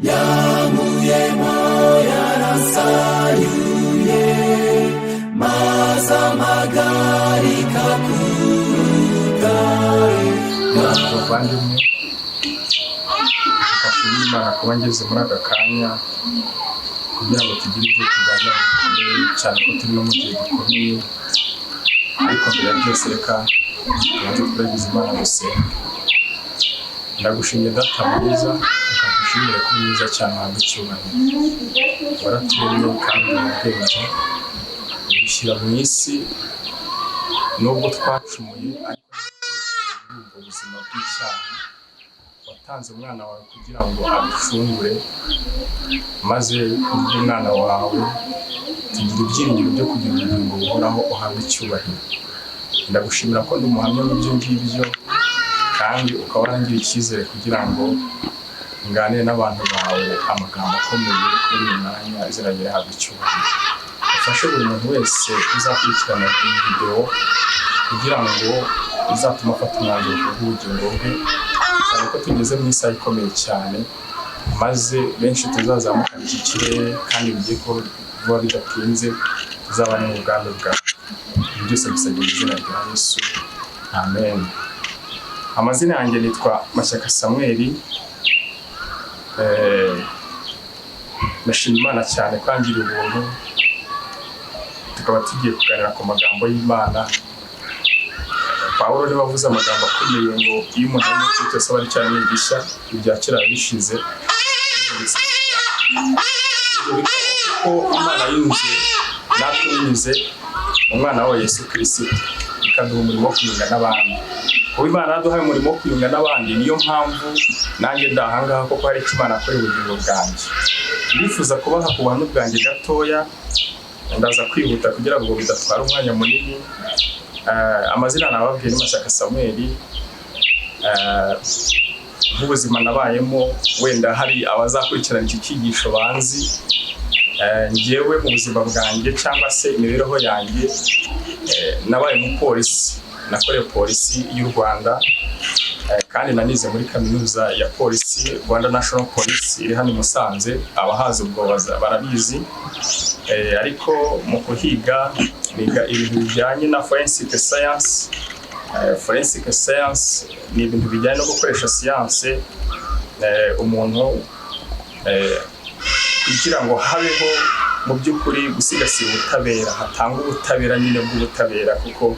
Yankuyemo, yaransayuye, maze amagarika ku rutare. Bavandimwe, reka nshimire Imana kuba ngeze muri aka kanya kugira ngo tugire ibyo tuganira bikomeye cyane, ko turi no mu gihe gikomeye. Ariko mbere ya byose, reka tubanze turagize Imana, gusenga. Ndagushimye Data mwiza, reka ngushimire ko uri mwiza cyane, uhabwa icyubahiro. Waraturemye kandi mu bwenge udushyira mu isi. Nubwo twacumuye, ariko muri ubwo buzima bw'icyaha watanze umwana wawe kugira ngo aducungure, maze kubw'umwana wawe tugira ibyiringiro byo kugira ubugingo buhoraho. Uhabwa icyubahiro. Ndagushimira ko ndi umuhamya w'ibyo ngibyo, kandi ukaba warangira icyizere kugira ngo nganire n'abantu bawe amagambo akomeye muri uyu mwanya. Izina ryawe rihabwa icyubahiro. Ufashe buri muntu wese uzakurikirana iyi videwo kugira ngo izatume afata umwanzuro ku bw'ubugingo bwe, cyane ko tugeze mu isaha ikomeye cyane, maze benshi tuzazamukana iki kirere, kandi bigiye kuba vuba bidatinze, tuzabane mu bwami bwawe. Ibi byose bisabye mu izina rya Yesu, amen. Amazina yanjye nitwa Mashyaka Samuel. Ndashima Imana cyane kwangira ubuntu, tukaba tugiye kuganira ku magambo y'Imana. Pawulo niwe wavuze amagambo akomeye ngo iyo umuntu ari muri Kristo aba ari icyaremwe gishya, ibya kera bishize. Ibyo bikaba kuko Imana yunze natwe binyuze mu mwana wayo Yesu Kirisito, ikaduha umurimo wo kwiyunga n'abandi. Kuba Imana yaduhaye umurimo wo kwiyunga n'abandi, niyo mpamvu nanjye ndi ahangaha, kuko hari icyo Imana yakoreye ubugingo bwanjye. Ndifuza kubaha ku buhamya bwanjye gatoya. Ndaza kwihuta kugira ngo bidatwara umwanya munini. Amazina nababwiye ni Mashyaka Samuel. Nk'ubuzima nabayemo, wenda hari abazakurikirana iki cyigisho banzi. Njyewe mu buzima bwanjye cyangwa se imibereho yanjye, nabaye umupolisi, nakoreye Polisi y'u Rwanda, kandi nanize muri kaminuza ya polisi, Rwanda National Police, iri hano i Musanze. Abahazi ubwo barabizi. Ariko mu kuhiga, niga ibintu bijyanye na forensic science. Forensic science ni ibintu bijyanye no gukoresha siyanse, umuntu kugira ngo habeho mu by'ukuri gusigasira ubutabera, hatangwa ubutabera nyine bw'ubutabera, kuko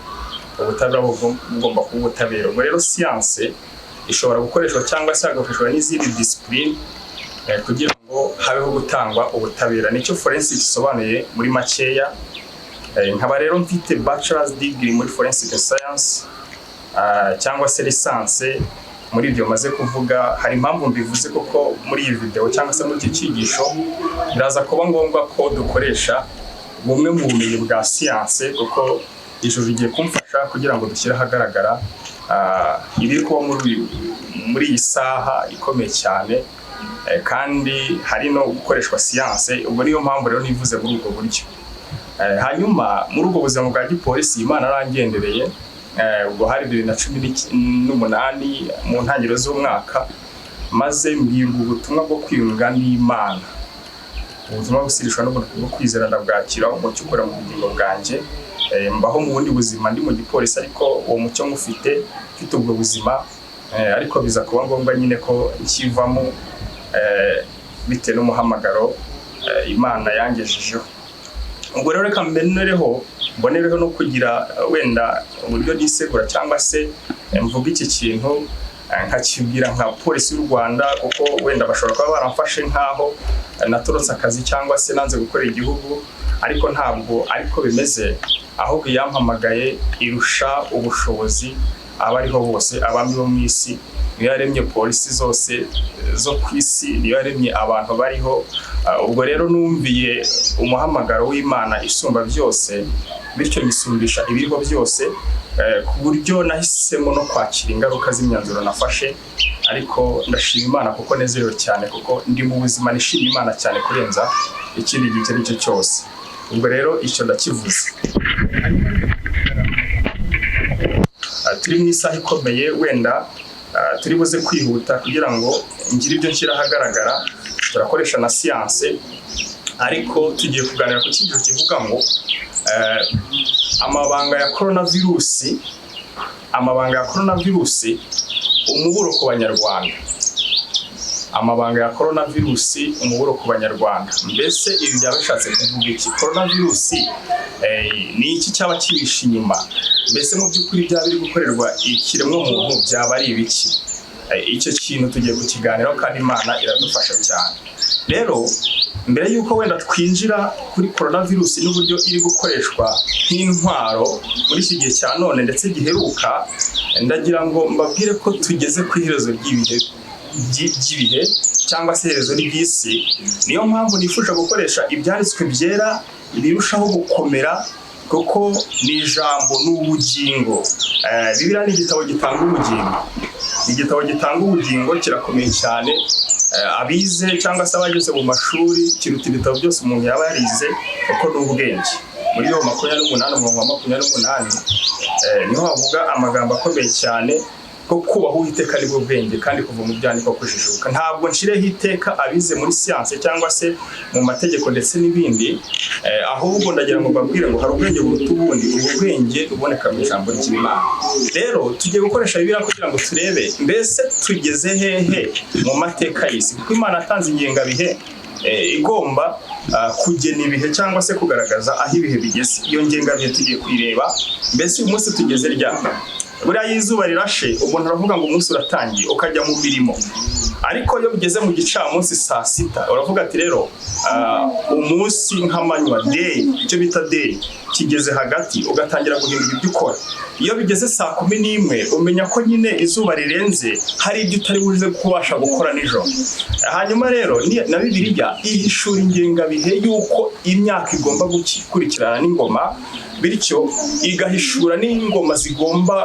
ubutabera bugomba kuba ubutabera. Ubwo rero siyanse ishobora gukoreshwa cyangwa se hagakoreshwa n'izindi discipline kugira ngo habeho gutangwa ubutabera. Nicyo forensic isobanuye muri makeya. Nkaba rero mfite bachelor's degree muri forensic science, cyangwa se licence muri ibyo maze kuvuga. Hari impamvu mbivuze, kuko muri iyi video cyangwa se muri iki cyigisho biraza kuba ngombwa ko dukoresha bumwe mu bumenyi bwa siyanse, kuko ijuru rigiye kumfasha kugira ngo dushyire ahagaragara ibiri kuba muri iyi saha ikomeye cyane, kandi hari no gukoreshwa siyanse. Ubwo niyo mpamvu rero nivuze muri ubwo buryo. Hanyuma muri ubwo buzima bwa gipolisi, Imana yarangendereye. Ubwo hari 2018 mu ntangiriro z'umwaka, maze mbwirwa ubutumwa bwo kwiyunga n'Imana, ubutumwa busirishwa n'ubuntu bwo kwizera. Ndabwakira, umucyo ukora mu bugingo bwanjye. Mbaho mu bundi buzima ndi mu gipolisi, ariko uwo mucyo ngufite, mfite ubwo buzima. Ariko biza kuba ngombwa nyine ko nkivamo, bitewe n'umuhamagaro Imana yangejejeho. Ubwo rero reka mbonereho no kugira wenda uburyo nisegura cyangwa se mvuga iki kintu, nkakibwira nka Polisi y'u Rwanda, kuko wenda bashobora kuba baramfashe nk'aho natorotse akazi cyangwa se nanze gukorera igihugu, ariko ntabwo ariko bimeze. Ahubwo iyampamagaye irusha ubushobozi abariho bose, abami bo mu isi. Niyo yaremye polisi zose zo ku isi, niyo yaremye abantu bariho. Ubwo rero numviye umuhamagaro w'Imana isumba byose, bityo nyisumbisha ibiriho byose, ku buryo nahisemo no kwakira ingaruka z'imyanzuro nafashe. Ariko ndashima Imana kuko nezerewe cyane, kuko ndi mu buzima nishimiye Imana cyane kurenza ikindi gihe icyo ari cyo cyose. Ubwo rero icyo ndakivuze. Turi mu isaha ikomeye, wenda turi buze kwihuta kugira ngo ngire ibyo nshyira ahagaragara. Turakoresha na siyanse, ariko tugiye kuganira ku cyigisho kivuga ngo amabanga ya coronavirusi, amabanga ya coronavirusi, umuburo ku Banyarwanda. Amabanga ya coronavirusi, umuburo ku Banyarwanda. Mbese ibi byaba bishatse kuvuga iki? Coronavirusi ni iki cyaba cyihishe inyuma? Mbese mu by'ukuri byaba biri gukorerwa ikiremwamuntu byaba ari ibiki? Icyo kintu tugiye kukiganiraho, kandi Imana iradufasha cyane. Rero mbere y'uko wenda twinjira kuri coronavirus n'uburyo iri gukoreshwa nk'intwaro muri iki gihe cya none ndetse giheruka, ndagira ngo mbabwire ko tugeze ku iherezo ry'ibihe, ry'ibihe cyangwa se iherezo ry'isi. Niyo mpamvu nifuje gukoresha ibyanditswe byera birushaho gukomera, kuko ni ijambo, ni ubugingo. Bibiliya ni igitabo gitanga ubugingo, igitabo gitanga ubugingo, kirakomeye cyane. Abize cyangwa se abageze mu mashuri, kiruta ibitabo byose umuntu yaba yarize, kuko ni ubwenge. Muri yo 28 umurongo wa 28 niho havuga amagambo akomeye cyane ko kubaha Uwiteka nibwo bwenge, kandi kuva mu byaha niko kujijuka. Ntabwo nshireho iteka abize muri siyanse cyangwa se mu mategeko ndetse n'ibindi, ahubwo ndagira ngo mbabwire ngo hari ubwenge buruta ubundi, ubwo bwenge buboneka mu ijambo ry'Imana. Rero tugiye gukoresha Bibiliya kugira ngo turebe mbese tugeze hehe mu mateka y'isi, kuko Imana yatanze ingengabihe igomba kugena ibihe cyangwa se kugaragaza aho ibihe bigeze. Iyo ngengabihe tugiye kuyireba. Mbese uyu munsi tugeze ryari? Buriya iyo izuba rirashe, umuntu aravuga ngo umunsi uratangiye, ukajya mu mirimo. Ariko iyo bigeze mu gicamunsi saa 6, uravuga ati rero umunsi nk'amanywa, day, icyo bita day, kigeze hagati, ugatangira guhindura ibyo ukora. Iyo bigeze saa 11, umenya ko nyine izuba rirenze, hari ibyo utari buze kubasha gukora nijoro. Hanyuma rero na Bibiliya ihishura ingengabihe y'uko imyaka igomba gukurikirana n'ingoma, bityo igahishura n'ingoma zigomba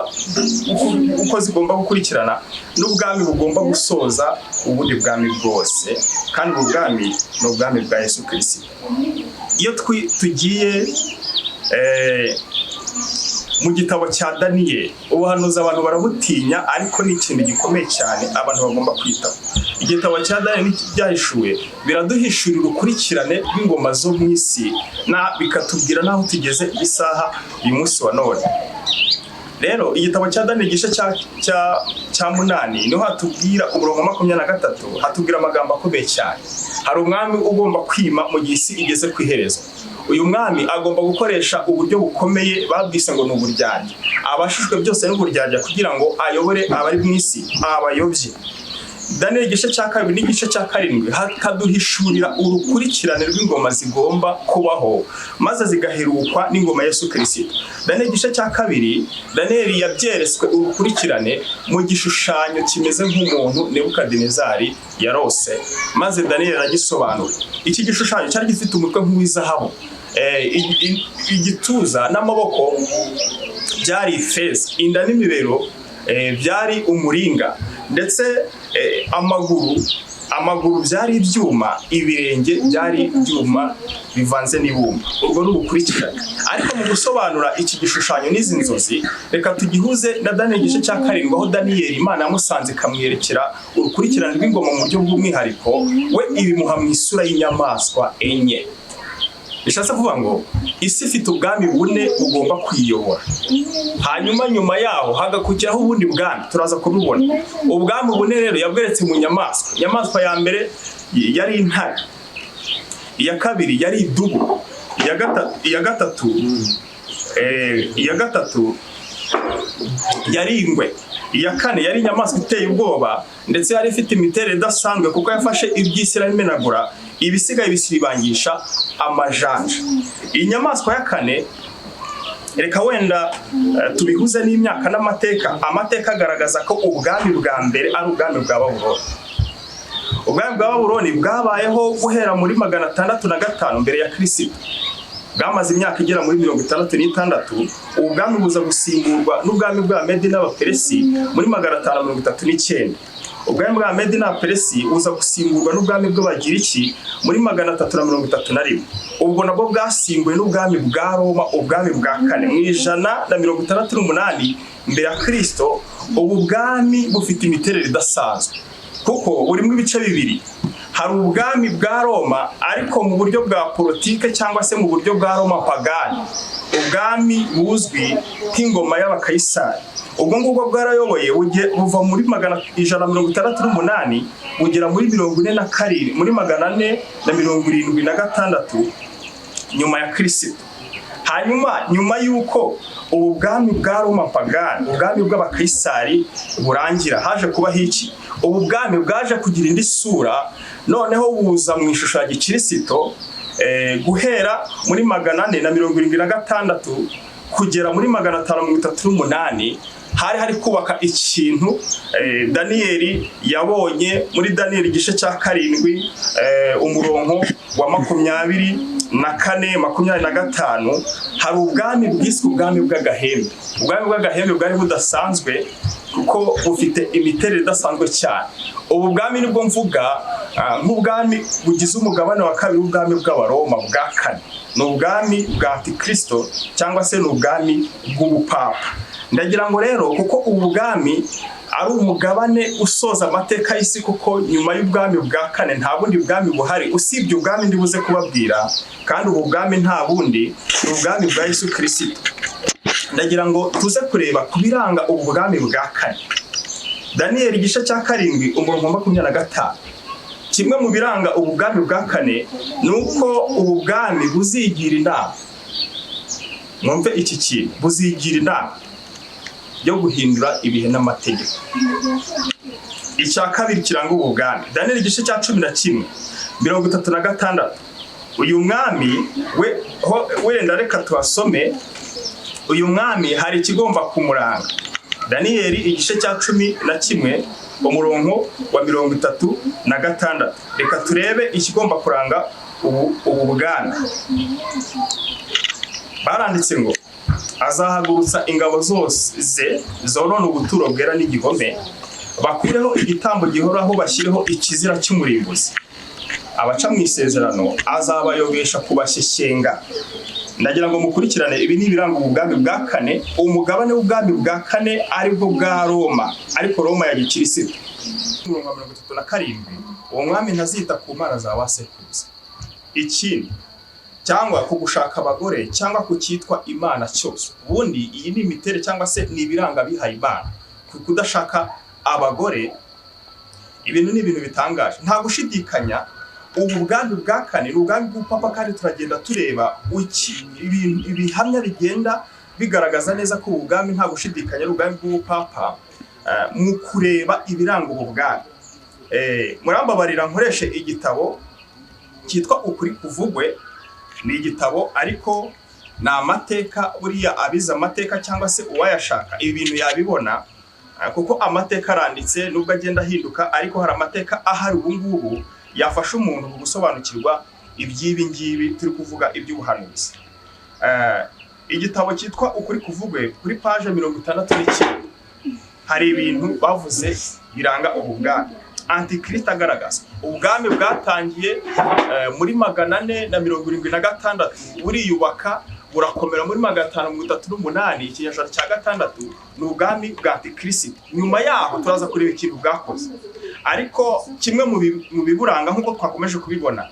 uko zigomba gukurikirana, n'ubwami bugomba gusoza ubundi bwami bwose, kandi ubu bwami ni ubwami bwa Yesu Kirisito. Iyo tugiye mu gitabo cya Daniyeli, ubuhanuzi abantu barabutinya, ariko ni ikintu gikomeye cyane abantu bagomba kwitaho. Igitabo cya Daniyeli byahishuwe biraduhishurira urukurikirane rw'ingoma zo mu isi, na bikatubwira n'aho tugeze isaha uyu munsi wa none. Rero igitabo cya Daniyeli, igice cya 8, niho hatubwira umurongo wa 23, hatubwira amagambo akomeye cyane. Hari umwami ugomba kwima mu gihe isi igeze ku iherezo. Uyu mwami agomba gukoresha uburyo bukomeye babwise ngo ni uburyarya, abashishwe byose n'uburyarya, kugira ngo ayobore abari mu isi, abayobye. Daniyeli igice cya 2 n'igice cya 7 hakaduhishurira urukurikirane rw'ingoma zigomba kubaho, maze zigaherukwa n'ingoma ya Yesu Kirisito. Daniyeli igice cya 2, Daniyeli yabyeretswe urukurikirane mu gishushanyo kimeze nk'umuntu Nebukadinezari yarose, maze Daniyeli aragisobanura. Iki gishushanyo cyari gifite umutwe nk'uw'izahabu, igituza n'amaboko byari ifeza, inda n'imibero byari umuringa, ndetse amaguru byari ibyuma, ibirenge byari ibyuma bivanze n'ibumba. Urwo ni urukurikirane. Ariko mu gusobanura iki gishushanyo n'izi nzozi, reka tugihuze na Daniyeli igice cya 7, aho Daniyeli Imana yamusanze ikamwerekera urukurikirane rw'ingoma mu buryo bw'umwihariko, we ibimuha mu isura y'inyamaswa enye. Bishatse kuvuga ngo isi ifite ubwami bune bugomba kuyiyobora, hanyuma nyuma yaho hagakurikiraho ubundi bwami, turaza kubibona. Ubwami bune rero yabweretse mu nyamaswa. Inyamaswa ya mbere yari intare, iya kabiri yari idubu, iya gatatu yari ingwe, iya kane yari inyamaswa iteye ubwoba, ndetse yari ifite imiterere idasanzwe, kuko yafashe iby'isi irabimenagura, ibisigaye bisiribangisha amajanja. Iyi nyamaswa ya kane, reka wenda tubihuze n'imyaka n'amateka. Amateka agaragaza ko ubwami bwa mbere ari ubwami bwa Babuloni. Ubwami bwa Babuloni bwabayeho guhera muri 605 mbere ya Kirisito, bwamaze imyaka igera muri 66. Ubu bwami buza gusimburwa n'ubwami bwa Medi n'Abaperesi muri 539. Ubwami bwa Medi n'Abaperesi buza gusimburwa n'ubwami bw'Abagiriki muri 331. Ubwo nabwo bwasimbuwe n'ubwami bwa Roma, ubwami bwa kane, mu 168 mbere ya Kirisito. Ubu bwami bufite imiterere idasanzwe, kuko burimo ibice bibiri. Hari ubwami bwa Roma, ariko mu buryo bwa politike cyangwa se mu buryo bwa Roma pagani, ubwami buzwi nk'ingoma y'Abakayisari. Ubwo ngubwo bwarayoboye buva muri 168 bugera muri 47, muri 476 nyuma ya Kirisito. Hanyuma nyuma y'uko ubu bwami bwa Roma pagani, ubwami bw'Abakayisari burangira, haje kubaho iki? Ubu bwami bwaje kugira indi sura, noneho buza mu ishusho ya gikirisito, guhera muri 476 kugera muri 538. Hari kubaka ikintu Daniyeli yabonye muri Daniyeli igice cya 7, umurongo wa 24, 25. Hari ubwami bwiswe ubwami bw'agahembe. Ubwami bw'agahembe bwari budasanzwe kuko bufite imiterere idasanzwe cyane. Ubu bwami nibwo mvuga nk'ubwami bugize umugabane wa kabiri w'ubwami bw'Abaroma bwa kane. Ni ubwami bwa Antikristo cyangwa se ni ubwami bw'ubupapa. Ndagira ngo rero, kuko ubu bwami ari umugabane usoza amateka y'isi, kuko nyuma y'ubwami bwa kane nta bundi bwami buhari usibye ubwami ndibuze kubabwira, kandi ubu bwami nta bundi, ni ubwami bwa Yesu Kirisito. Ndagira ngo tuze kureba ku biranga ubu bwami bwa kane. Daniyeli igice cya 7, umurongo wa 25. Kimwe mu biranga ubu bwami bwa kane ni uko ubu bwami buzigira inama. Mwumve iki kintu: buzigira inama yo guhindura ibihe n'amategeko. Icya kabiri kiranga ubu bwami, Daniyeli igice cya 11, 36. Uyu mwami we wenda reka tuhasome. Uyu mwami hari ikigomba kumuranga. Daniyeli igice cya 11, umurongo wa 36. Reka turebe ikigomba kuranga ubu bwami. Baranditse ngo: "Azahagurutsa ingabo zose ze zonona ubuturo bwera n'igihome, bakureho igitambo gihoraho, bashyireho ikizira cy'umurimbuzi. Abaca mu isezerano azabayobesha kubashyeshyenga." Ndagira ngo mukurikirane, ibi ni ibiranga ubu bwami bwa kane, umugabane w'ubwami bwa kane, aribwo bwa Roma, ariko Roma ya gikirisitu. Umurongo wa 37: uwo mwami ntazita ku mana za ba sekuruza, ikindi cyangwa ku gushaka abagore cyangwa ku cyitwa imana cyose. Ubundi iyi ni imiterere cyangwa se ni ibiranga abihaye Imana, ku kudashaka abagore. Ibintu ni ibintu bitangaje. Nta gushidikanya, ubu bwami bwa kane ni ubwami bw'ubupapa, kandi turagenda tureba ibintu, ibihamya bigenda bigaragaza neza ko ubu bwami nta gushidikanya ari ubwami bw'ubupapa. Mu kureba ibiranga ubu bwami, murambabarira nkoreshe igitabo cyitwa Ukuri Kuvugwe. Ni igitabo ariko ni amateka. Buriya abize amateka cyangwa se uwayashaka ibi bintu yabibona, kuko amateka aranditse nubwo agenda ahinduka, ariko hari amateka ahari ubu ngubu yafasha umuntu mu gusobanukirwa iby'ibi ngibi turi kuvuga, iby'ubuhanuzi. Igitabo cyitwa Ukuri Kuvugwe, kuri paje 69, hari ibintu bavuze biranga ubu bwami Antikristo agaragaza. Ubwami bwatangiye muri 476, buriyubaka, burakomera muri 538, ikinyejana cya gatandatu. Ni ubwami bwa Antikristo. Nyuma yaho turaza kureba ikintu bwakoze, ariko kimwe mu biburanga, nk'uko twakomeje kubibona,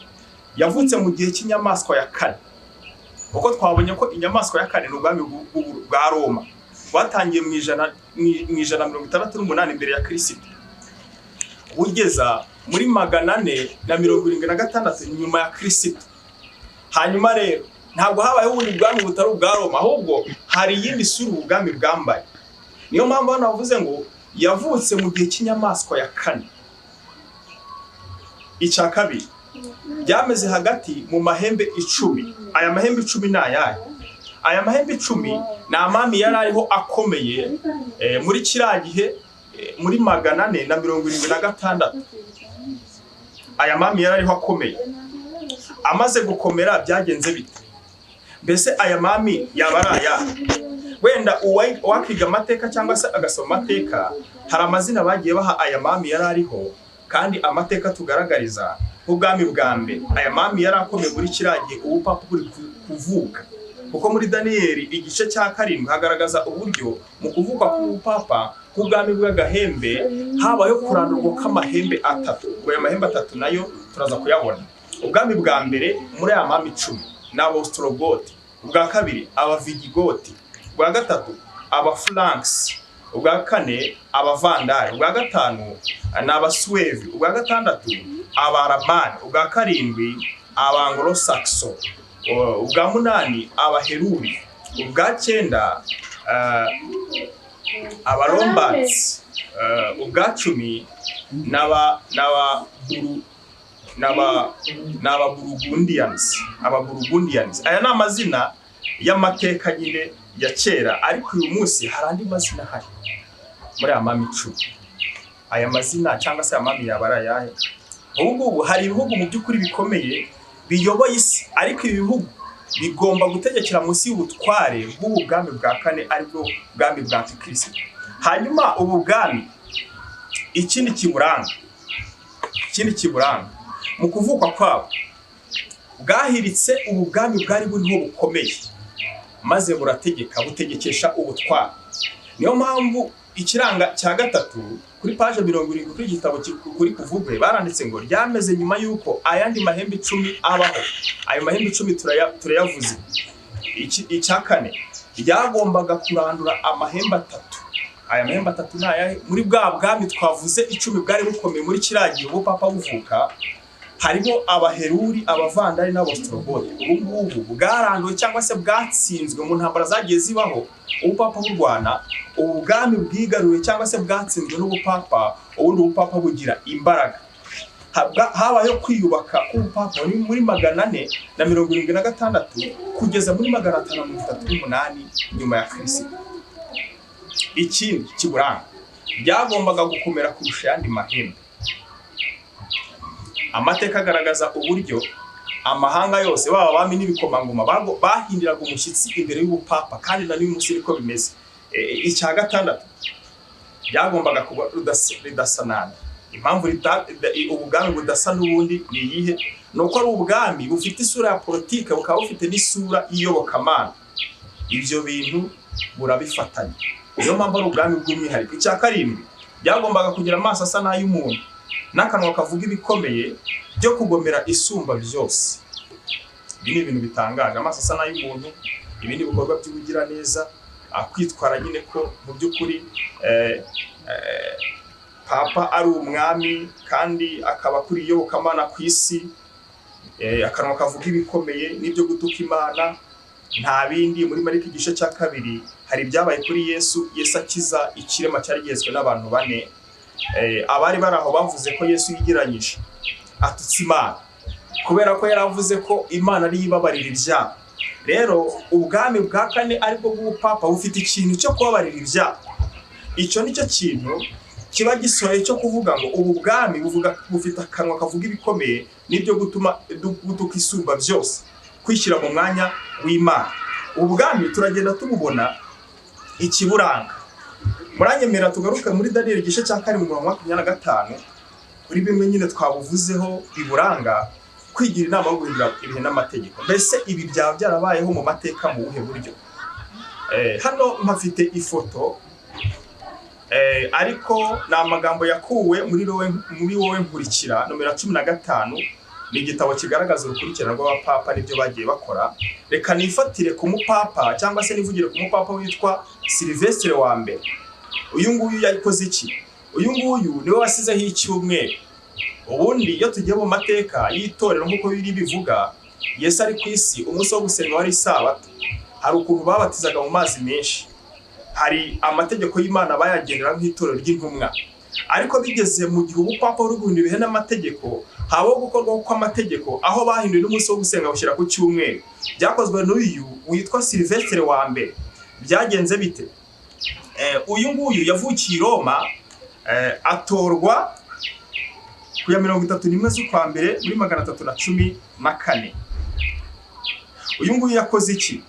yavutse mu gihe cy'inyamaswa ya kane, kuko twabonye ko inyamaswa ya kane ni ubwami bwa Roma bwatangiye mu 168 mbere ya Kirisito, bugeza muri 476 nyuma ya Kirisito. Hanyuma rero ntabwo habayeho ubundi bwami butari ubwa Roma, ahubwo hari iyindi sura ubu bwami bwambaye. Niyo mpamvu hano bavuze ngo yavutse mu gihe cy'inyamaswa ya kane. Icya kabiri, byameze hagati mu mahembe 10. Aya mahembe 10 ni ayahe? Aya mahembe 10 ni amami yari ariho akomeye muri kiriya gihe, muri 476. Aya mami yari ariho akomeye. Amaze gukomera byagenze bite? Mbese aya mami yaba ari ayahe? Wenda uwakiga amateka cyangwa se agasoma amateka, hari amazina bagiye baha aya mami yari ariho, kandi amateka tugaragariza nk'ubwami bwa mbere. Aya mami yari akomeye muri kiriya gihe ubupapa buri kuvuka, kuko muri Daniyeli igice cya 7 hagaragaza uburyo mu kuvuka k'ubupapa, k'ubwami bw'agahembe, habayeho kurandurwa kw'amahembe atatu. Ubwo aya mahembe atatu nayo Turaza kuyabona. Ubwami bwa mbere muri aya mami 10 ni Abaostrogoti, ubwa kabiri Abavidigoti, ubwa gatatu Abafranks, ubwa kane Abavandali, ubwa gatanu ni Abasuevi, ubwa gatandatu Abaramani, ubwa karindwi Abanglo-Saxo, ubwa munani Abaheruri, ubwa cyenda Abalombards, ubwa 10 n'aba N'aba Burgundians. Aba Burgundians, aya ni amazina y'amateka nyine ya kera, ariko uyu munsi hari andi mazina ahari muri aya mami 10. Aya mazina cyangwa se aya mami yaba ari ayahe? Ubu ngubu hari ibihugu mu by'ukuri bikomeye biyoboye isi, ariko ibi bihugu bigomba gutegekera munsi y'ubutware bw'ubu bwami bwa kane, aribwo bwami bwa Antikristo. Hanyuma ubu bwami, ikindi kiburanga mu kuvuka kwabo, bwahiritse ubu bwami bwari buriho bukomeye, maze burategeka, butegekesha ubutware. Niyo mpamvu ikiranga cya gatatu kuri paje 70 kuri iki gitabo kuri kuvugwe, baranditse ngo ryameze nyuma y'uko ayandi mahembe 10 abaho. Ayo mahembe 10 turayavuze. Icya kane, ryagombaga kurandura amahembe atatu. Aya mahembe atatu ni ayahe? Muri bwa bwami twavuze 10 bwari bukomeye muri kiriya gihe ubupapa buvuka, harimo Abaheruri, Abavandali n'Abostrogote. Ubu ngubu bwaranduwe cyangwa se bwatsinzwe mu ntambara zagiye zibaho ubupapa burwana. Ubu bwami bwigaruriwe cyangwa se bwatsinzwe n'ubupapa, ubundi ubupapa bugira imbaraga. Habayeho kwiyubaka k'ubupapa muri 476 kugeza muri 538 nyuma ya Kirisito. Ikindi kiburanga, byagombaga gukomera kurusha ayandi mahembe. Amateka agaragaza uburyo amahanga yose, baba abami n'ibikomangoma, bahindiraga umushyitsi imbere y'ubupapa, kandi na n'uyu munsi niko bimeze. Icya gatandatu, byagombaga kuba ridasa nabi. Impamvu ubwami budasa n'ubundi ni iyihe? Ni uko ari ubwami bufite isura ya politike, bukaba bufite n'isura y'iyobokamana. Ibyo bintu burabifatanya, niyo mpamvu ari ubwami bw'umwihariko. Icya karindwi, byagombaga kugira amaso asa n'ay'umuntu n'akanwa kavuga ibikomeye byo kugomera Isumba byose. Ibi ni ibintu bitangaje. Amaso asa n'ay'umuntu, ibi ni ibikorwa by'ubugiraneza, kwitwara nyine ko mu by'ukuri papa ari umwami kandi akaba akuriye iyobokamana ku isi, akanwa kavuga ibikomeye n'ibyo gutuka Imana, nta bindi. Muri Mariko igice cya 2 hari ibyabaye kuri Yesu. Yesu akiza ikirema cyari gihetswe n'abantu bane. Abari bari aho bavuze ko Yesu yigeranyije, atutse Imana, kubera ko yaravuze ko Imana ariyo ibabarira ibyaha. Rero ubwami bwa kane, aribwo bw'ubupapa, bufite ikintu cyo kubabarira ibyaha. Icyo ni cyo kintu kiba gisohoye cyo kuvuga ngo ubu bwami buvuga, bufite akanwa kavuga ibikomeye n'ibyo gutuma gutuka Isumba byose, kwishyira mu mwanya w'Imana. Ubu bwami turagenda tububona ikiburanga. Muranyemera tugaruke muri Daniel igice cya 4, umurongo wa 25, kuri bimwe nyine twabuvuzeho biburanga: kwigira inama yo guhindura ibihe n'amategeko. Mbese ibi byaba byarabayeho mu mateka mu buhe buryo? Hano mpafite ifoto, ariko ni amagambo yakuwe muri Wowe Nkurikira nomero 15. Ni igitabo kigaragaza urukurikirane rw'abapapa n'ibyo bagiye bakora. Reka nifatire ku mupapa, cyangwa se nivugire ku mupapa witwa Silvestre wa mbere. Uyu nguyu yakoze iki? Uyu nguyu niwe wasizeho icyumweru. Ubundi iyo tugiye mu mateka y'itorero, nk'uko biri bivuga, Yesu ari ku isi, umunsi wo gusenga wari Isabato. Hari ukuntu babatizaga mu mazi menshi, hari amategeko y'Imana bayagendera nk'itorero ry'intumwa. Ariko bigeze mu gihe ubupapa buri guhindura ibihe n'amategeko, habaho gukorwa kw'amategeko, aho bahinduye n'umunsi wo gusenga bashyira ku cyumweru. Byakozwe n'uyu witwa Silvestre wa mbere. Byagenze bite? Uyu nguyu yavukiye i Roma, atorwa ku ya 31 z'ukwa mbere muri 314. Uyu nguyu yakoze iki?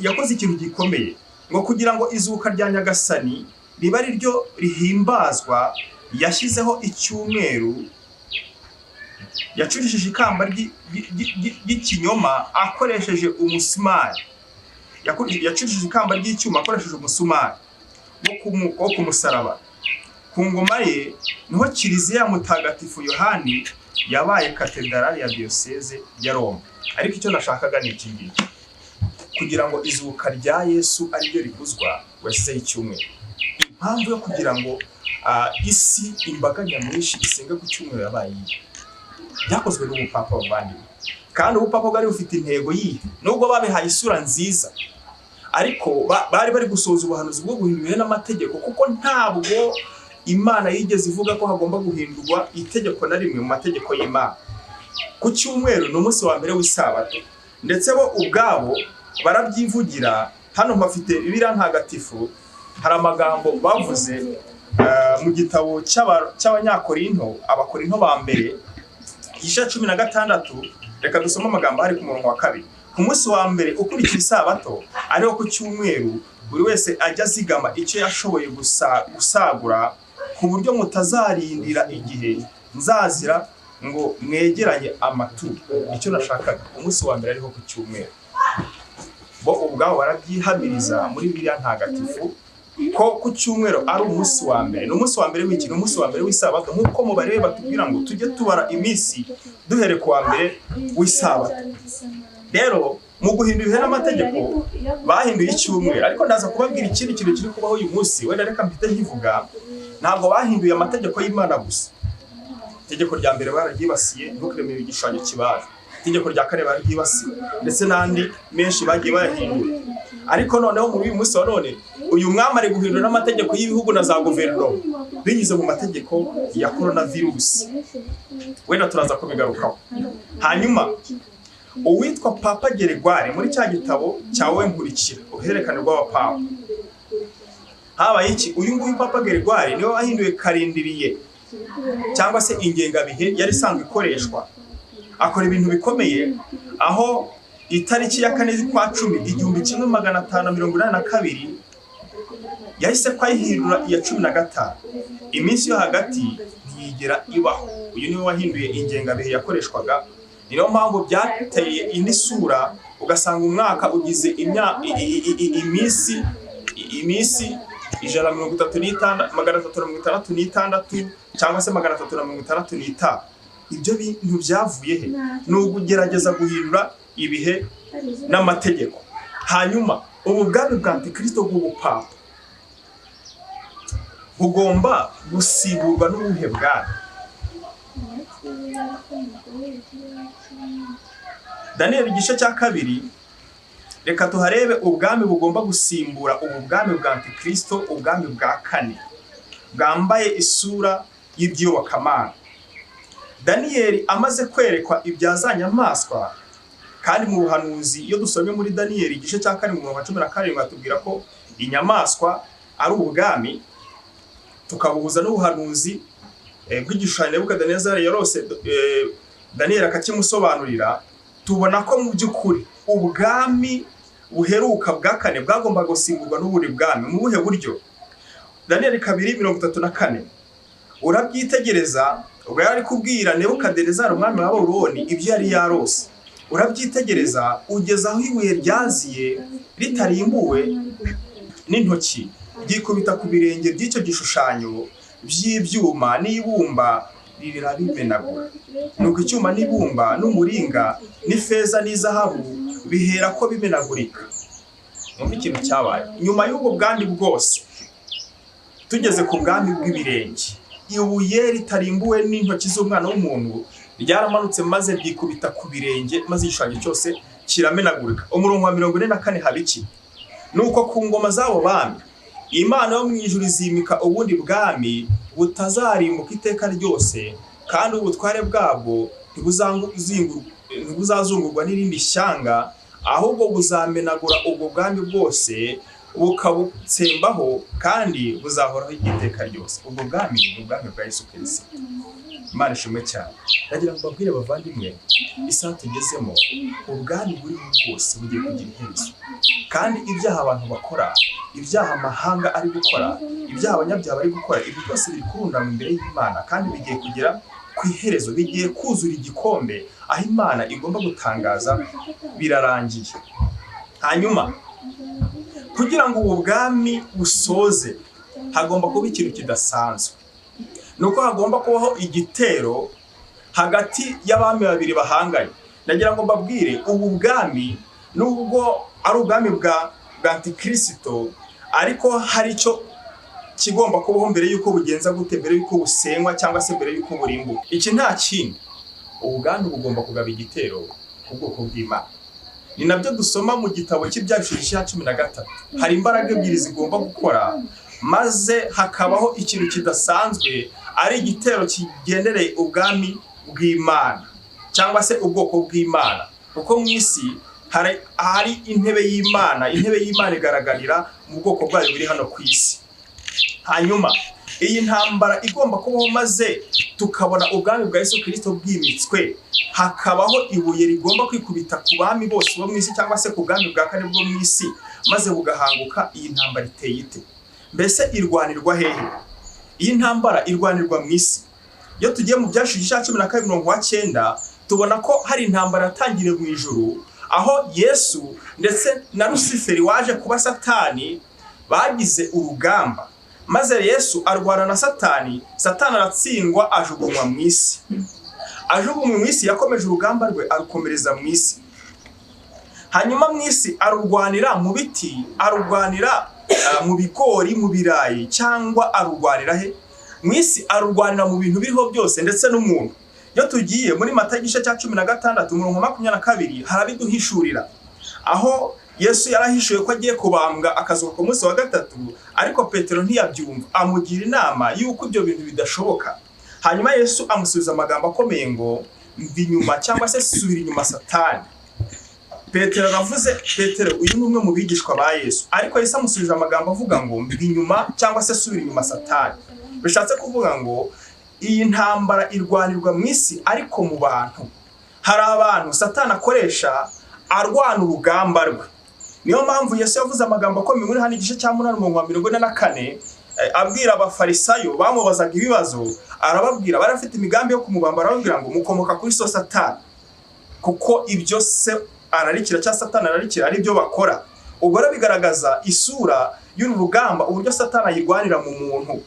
Yakoze ikintu gikomeye, ngo kugira ngo izuka rya Nyagasani ribe ari ryo rihimbazwa, yashyizeho icyumweru. Yacurishije ikamba ry'ikinyoma akoresheje umusumari. Yacurishije ikamba ry'icyuma akoresheje umusumari wo ku musaraba. Ku ngoma ye niho Kiliziya ya Mutagatifu Yohani Yabaye katedrali ya diyoseze ya Roma. Ariko icyo nashakaga ni iki ngiki: kugira ngo izuka rya Yesu ariryo rikuzwa, washyizeho icyumweru. Impamvu yo kugira ngo isi, imbaga nyamwinshi isenga ku cyumweru yabaye iyihe? Byakozwe n'ubupapa, bavandimwe. Kandi ubupapa bwari bufite intego yihe? Nubwo babihaye isura nziza, ariko bari bari gusohoza ubuhanuzi bwo guhindura ibihe n'amategeko, kuko ntabwo Imana yigeze ivuga ko hagomba guhindurwa itegeko na rimwe mu mategeko y'Imana. Ku cyumweru ni umunsi wa mbere w'isabato, ndetse bo ubwabo barabyivugira. Hano mpafite Bibiliya Ntagatifu. Hari amagambo bavuze mu gitabo cy'Abanyakorinto, Abakorinto ba mbere, igice 16. Reka dusome amagambo ari ku murongo wa 2: "Ku munsi wa mbere ukurikira isabato, ariwo ku cyumweru, buri wese ajya azigama icyo yashoboye gusagura, ku buryo mutazarindira igihe nzazira ngo mwegeranye amaturo." Icyo nashakaga, umunsi wa mbere ariho ku cyumweru, bo ubwabo barabyihamiriza muri Bibiliya Ntagatifu ko ku cyumweru ari umunsi wa mbere. Ni umunsi wa mbere w'iki? Ni umunsi wa mbere w'isabato, nk'uko mu barebe batubwira ngo tujye tubara iminsi duhere ku wa mbere w'isabato. Rero mu guhindura ibihe n'amategeko bahinduye icyumweru. Ariko ndaza kubabwira ikindi kintu kiri kubaho uyu munsi, wenda reka mpite nkivuga. Ntabwo bahinduye amategeko y'Imana gusa. Itegeko rya mbere bararyibasiye, "Ntukaremere igishushanyo kibaje." Itegeko rya kane bararyibasiye, ndetse n'andi menshi bagiye bayahindura. Ariko noneho muri uyu munsi wa none, uyu mwami ari guhindura n'amategeko y'ibihugu na za guverinoma binyuze mu mategeko ya korona virusi. Wenda turaza kubigarukaho. Hanyuma uwitwa Papa Geregwari, muri cya gitabo cya Wowe Nkurikira, uruhererekane rw'abapapa, habaye iki? Uyu nguyu Papa Geregwari niwe wahinduye calendrier cyangwa se ingengabihe yari isanzwe ikoreshwa, akora ibintu bikomeye, aho itariki ya 4 z'ukwa 10 1582 yahise ko ayihindura iya 15. Iminsi yo hagati ntiyigera ibaho. Uyu niwe wahinduye ingengabihe yakoreshwaga. Niyo mpamvu byateye indi sura, ugasanga umwaka ugize iminsi 136, 366 cyangwa se 365. Ibyo bintu byavuye he? Ni ugugerageza guhindura ibihe n'amategeko. Hanyuma ubu bwami bwa antikristo bw'ubupapa bugomba gusimburwa n'ubuhe bwami? Daniyeli igice cya 2, reka tuharebe ubwami bugomba gusimbura ubu bwami bwa antikristo, ubwami bwa kane bwambaye isura y'iby'iyobokamana. Daniyeli amaze kwerekwa ibya za nyamaswa, kandi mu buhanuzi, iyo dusomye muri Daniyeli igice cya 4 mu murongo wa 17, batubwira ko inyamaswa ari ubwami, tukabuhuza n'ubuhanuzi bw'igishushanyo Nebukadinezari yarose, Daniyeli akakimusobanurira, tubona ko mu by'ukuri ubwami buheruka bwa kane bwagombaga gusimburwa n'ubundi bwami. Mu buhe buryo? Daniyeli 2:34, urabyitegereza. Ubwo yari ari kubwira Nebukadinezari umwami wa Babuloni ibyo yari yarose: "Urabyitegereza ugeza aho ibuye ryaziye ritarimbuwe n'intoki, ryikubita ku birenge by'icyo gishushanyo by'ibyuma n'ibumba, rirabimenagura. Nuko icyuma n'ibumba n'umuringa n'ifeza n'izahabu bihera ko bimenagurika." Mwumve ikintu cyabaye nyuma y'ubwo bwami bwose. Tugeze ku bwami bw'ibirenge, ibuye ritarimbuwe n'intoki z'umwana w'umuntu ryaramanutse maze ryikubita ku birenge, maze igishushanyo cyose kiramenagurika. Umurongo wa 44, haba iki? "Nuko ku ngoma z'abo bami Imana yo mu ijuru izimika ubundi bwami butazarimbuka iteka ryose, kandi ubutware bwabwo ntibuzazungurwa n'irindi shyanga, ahubwo buzamenagura ubwo bwami bwose bukabutsembaho, kandi buzahoraho iteka ryose." Ubwo bwami ni ubwami bwa Yesu Kirisito. Imana ishimwe cyane. Ndagira ngo mbabwire bavandimwe, isaha tugezemo, ubwami buriho bwose bugiye kugira iherezo. Kandi ibyaha abantu bakora, ibyaha amahanga ari gukora, ibyaha abanyabyaha bari gukora, ibi byose biri kurundanywa imbere y'Imana, kandi bigiye kugera ku iherezo, bigiye kuzura igikombe aho Imana igomba gutangaza birarangiye. Hanyuma kugira ngo ubu bwami busoze, hagomba kuba ikintu kidasanzwe. Ni uko hagomba kubaho igitero hagati y'abami babiri bahanganye. Nagira ngo mbabwire, ubu bwami nubwo ari ubwami bwa Antikristo, ariko hari icyo kigomba kubaho mbere y'uko bugenza gute, mbere y'uko busenywa cyangwa se mbere y'uko burimbuka. Iki nta kindi, ubwami bugomba kugaba igitero ku bwoko bw'Imana. Ni nabyo dusoma mu gitabo cy'Ibyahishuwe cya 13. Hari imbaraga ebyiri zigomba gukora, maze hakabaho ikintu kidasanzwe, ari igitero kigendereye ubwami bw'Imana cyangwa se ubwoko bw'Imana. Kuko mu isi hari intebe y'Imana, intebe y'Imana igaragarira mu bwoko bwayo buri hano ku isi. Hanyuma iyi ntambara igomba kubaho, maze tukabona ubwami bwa Yesu Kristo bwimitswe, hakabaho ibuye rigomba kwikubita ku bami bose bo mu isi cyangwa se ku bwami bwa kane bwo mu isi, maze bugahanguka. Iyi ntambara iteye ite? Mbese irwanirwa hehe? Iyi ntambara irwanirwa mu isi. Iyo tugiye mu Byashuwe cya 12 umurongo wa 9, tubona ko hari intambara yatangiriye mu ijuru, aho Yesu ndetse na Rusiferi waje kuba Satani bagize urugamba, maze Yesu arwana na Satani, Satani aratsindwa, ajugunywa mu isi. Ajugunywa mu isi, yakomeje urugamba rwe arukomereza mu isi. Hanyuma mu isi arurwanira mu biti, arurwanira mu bigori, mu birayi, cyangwa arurwanira he? Mu isi arurwanira mu bintu biriho byose ndetse n'umuntu. Iyo tugiye muri Matayo igice cya 16 umurongo 22, harabiduhishurira, aho Yesu yarahishuye ko agiye kubambwa akazuka ku munsi wa gatatu, ariko Petero ntiyabyumva, amugira inama y'uko ibyo bintu bidashoboka. Hanyuma Yesu amusubiza amagambo akomeye ngo mva inyuma cyangwa se subira inyuma Satani. Petero aravuze, Petero uyu ni umwe mu bigishwa ba Yesu, ariko Yesu amusubije amagambo avuga ngo mva inyuma cyangwa se subira inyuma Satani. Bishatse kuvuga ngo iyi ntambara irwanirwa mu isi, ariko mu bantu hari abantu Satani akoresha arwana urugamba rwe. Niyo mpamvu Yesu yavuze amagambo akomeye muri hano igice cya 8 umurongo wa 44, abwira abafarisayo bamubazaga ibibazo, arababwira, bari bafite imigambi yo kumubamba, arababwira ngo mukomoka kuri so Satani, kuko ibyo se ararikira cyangwa Satani ararikira ari byo bakora. Ubwo rero bigaragaza isura y'uru rugamba, uburyo Satani ayirwanira mu muntu.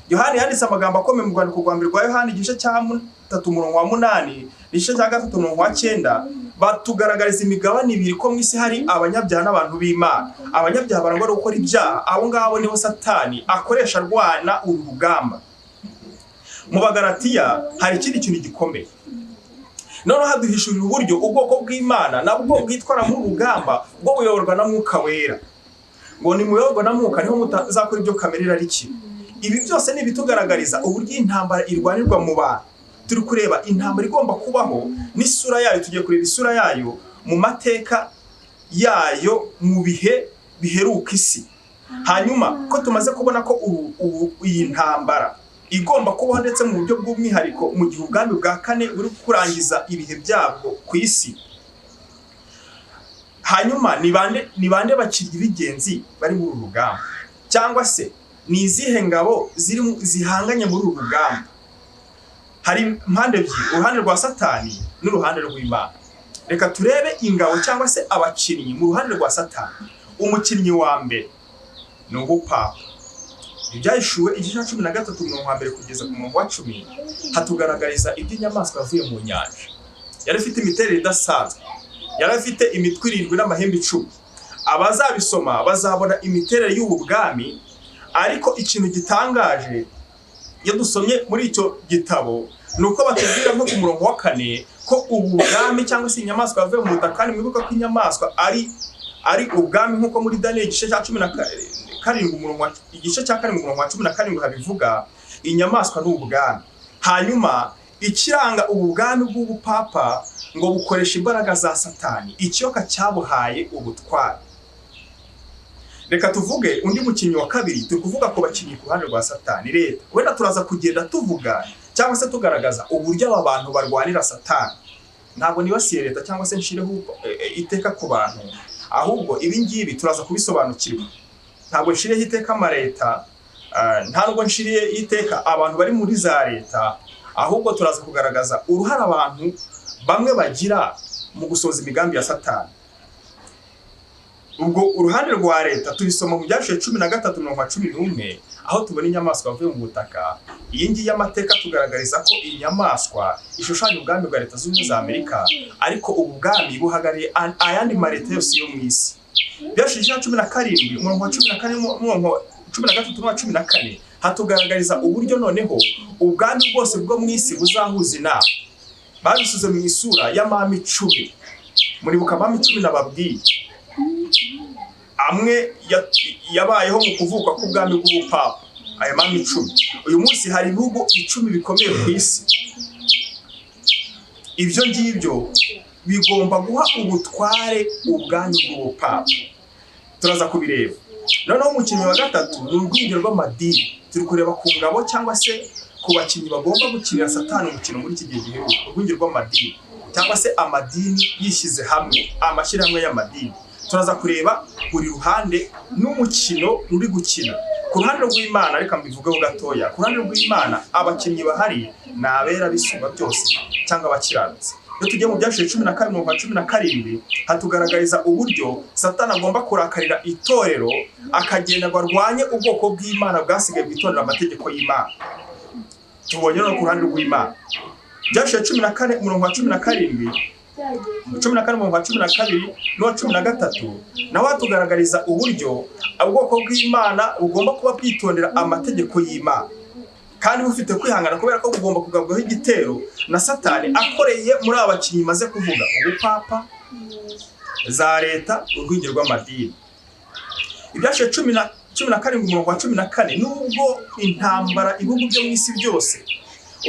Yohani yanditse amagambo akomeye mu rwandiko rwa mbere rwa Yohani igice cya 3 umurongo wa 8, igice cya 3 umurongo wa 9, batugaragariza imigabane ibiri ko mu isi hari abanyabyaha n'abantu b'Imana. Abanyabyaha barangwa no gukora ibyaha, abo ngabo nibo Satani akoresha arwana uru rugamba. Mu Bagalatiya hari ikindi kintu gikomeye. Noneho haduhishurira uburyo ubwoko bw'Imana nabwo bwitwara mu rugamba bwo buyoborwa na Mwuka Wera. Ngo nimuyoborwa na Mwuka niho mutazakora ibyo kamere irarikira. Ibi byose ni ibitugaragariza uburyo intambara irwanirwa mu bantu. Turi kureba intambara igomba kubaho n'isura yayo, tugiye kureba isura yayo mu mateka yayo mu bihe biheruka isi. Hanyuma ko tumaze kubona ko iyi ntambara igomba kubaho ndetse mu buryo bw'umwihariko mu gihe ubwami bwa kane buri kurangiza ibihe byabwo ku isi. Hanyuma ni bande bakinnyi b'ingenzi bari muri uru rugamba, cyangwa se ni izihe ngabo zihanganye muri uru rugamba? Hari impande ebyiri, uruhande rwa Satani n'uruhande rw'Imana. Reka turebe ingabo cyangwa se abakinnyi mu ruhande rwa Satani. Umukinnyi wa mbere ni ubupapa. Ibyahishuwe igice cya 13 umurongo wa 1 kugeza ku murongo wa 10 hatugaragariza iby'inyamaswa yavuye mu nyanja. Yari ifite imiterere idasanzwe, yari ifite imitwe 7 n'amahembe 10. Abazabisoma bazabona imiterere y'ubu bwami, ariko ikintu gitangaje iyo dusomye muri icyo gitabo ni uko batubwira nko ku murongo wa 4 ko ubu bwami cyangwa se inyamaswa yavuye mu butaka. Kandi mwibuka ko inyamaswa ari ubwami, nk'uko muri Daniel igice cya 17 umurongo igice cya 7 umurongo wa 17 habivuga, inyamaswa ni ubwami. Hanyuma ikiranga ubu bwami bw'ubupapa ngo bukoresha imbaraga za Satani, ikiyoka cyabuhaye ubutware. Reka tuvuge undi mukinnyi wa kabiri. Turi kuvuga ku bakinnyi ku ruhande rwa Satani, leta. Wenda turaza kugenda tuvuga cyangwa se tugaragaza uburyo aba bantu barwanira Satani. Ntabwo nibasiye leta cyangwa se nshireho iteka ku bantu, ahubwo ibi ngibi turaza kubisobanukirwa. Ntabwo nshireho iteka amaleta, nta nubwo nshiriye iteka abantu bari muri za leta, ahubwo turaza kugaragaza uruhare abantu bamwe bagira mu gusohoza imigambi ya Satani. Ubwo uruhande rwa leta tubisoma mu Byashuwe 13 umurongo wa 11, Aho tubona inyamaswa yavuye mu butaka. Iyi ngiyi y'amateka tugaragariza ko iyi nyamaswa ishushanya ubwami bwa Leta Zunze Ubumwe za Amerika, ariko ubu bwami buhagarariye ayandi maleta yose yo mu isi. Byashize igice cya 17, umurongo wa 14, umurongo wa 13 n'uwa 14, hatugaragariza uburyo noneho ubwami bwose bwo mu isi buzahuza inama. Babisize mu isura y'amami 10. Muribuka amami 10 nababwiye, amwe yabayeho mu kuvuka k'ubwami bw'ubupapa. Aya mami 10, uyu munsi hari ibihugu 10 bikomeye ku isi. Ibyo ngibyo bigomba guha ubutware ubwami bw'ubupapa, turaza kubireba. Noneho umukinnyi wa gatatu ni urwego rw'amadini. Turi kureba ku ngabo cyangwa se ku bakinnyi bagomba gukinira Satani umukino muri iki gihe giheruka. Urwego rw'amadini cyangwa se amadini yishyize hamwe, amashyirahamwe y'amadini. Turaza kureba buri ruhande n'umukino ruri gukina. Ku ruhande rw'Imana, reka mbivugeho gatoya, ku ruhande rw'Imana abakinnyi bahari ni abera b'Isumba byose cyangwa abakiranutsi. Iyo tugiye mu Byashize 12, umurongo wa 17, hatugaragariza uburyo Satani agomba kurakarira itorero, akagenda ngo arwanye ubwoko bw'Imana bwasigaye bwitondera amategeko y'Imana. Tubonye no ku ruhande rw'Imana, Byashize 14, umurongo wa 17, 14, umurongo wa 12 n'uwa 13, nawe hatugaragariza uburyo ubwoko bw'Imana bugomba kuba bwitondera amategeko y'Imana kandi bufite kwihangana, kubera ko bugomba kugabwaho igitero na Satani akoreye muri aba bakinnyi maze kuvuga: ubupapa, za leta, urwego rw'amadini. Ibyashize 17, umurongo wa 14, nubwo intambara ibihugu byo mu isi byose,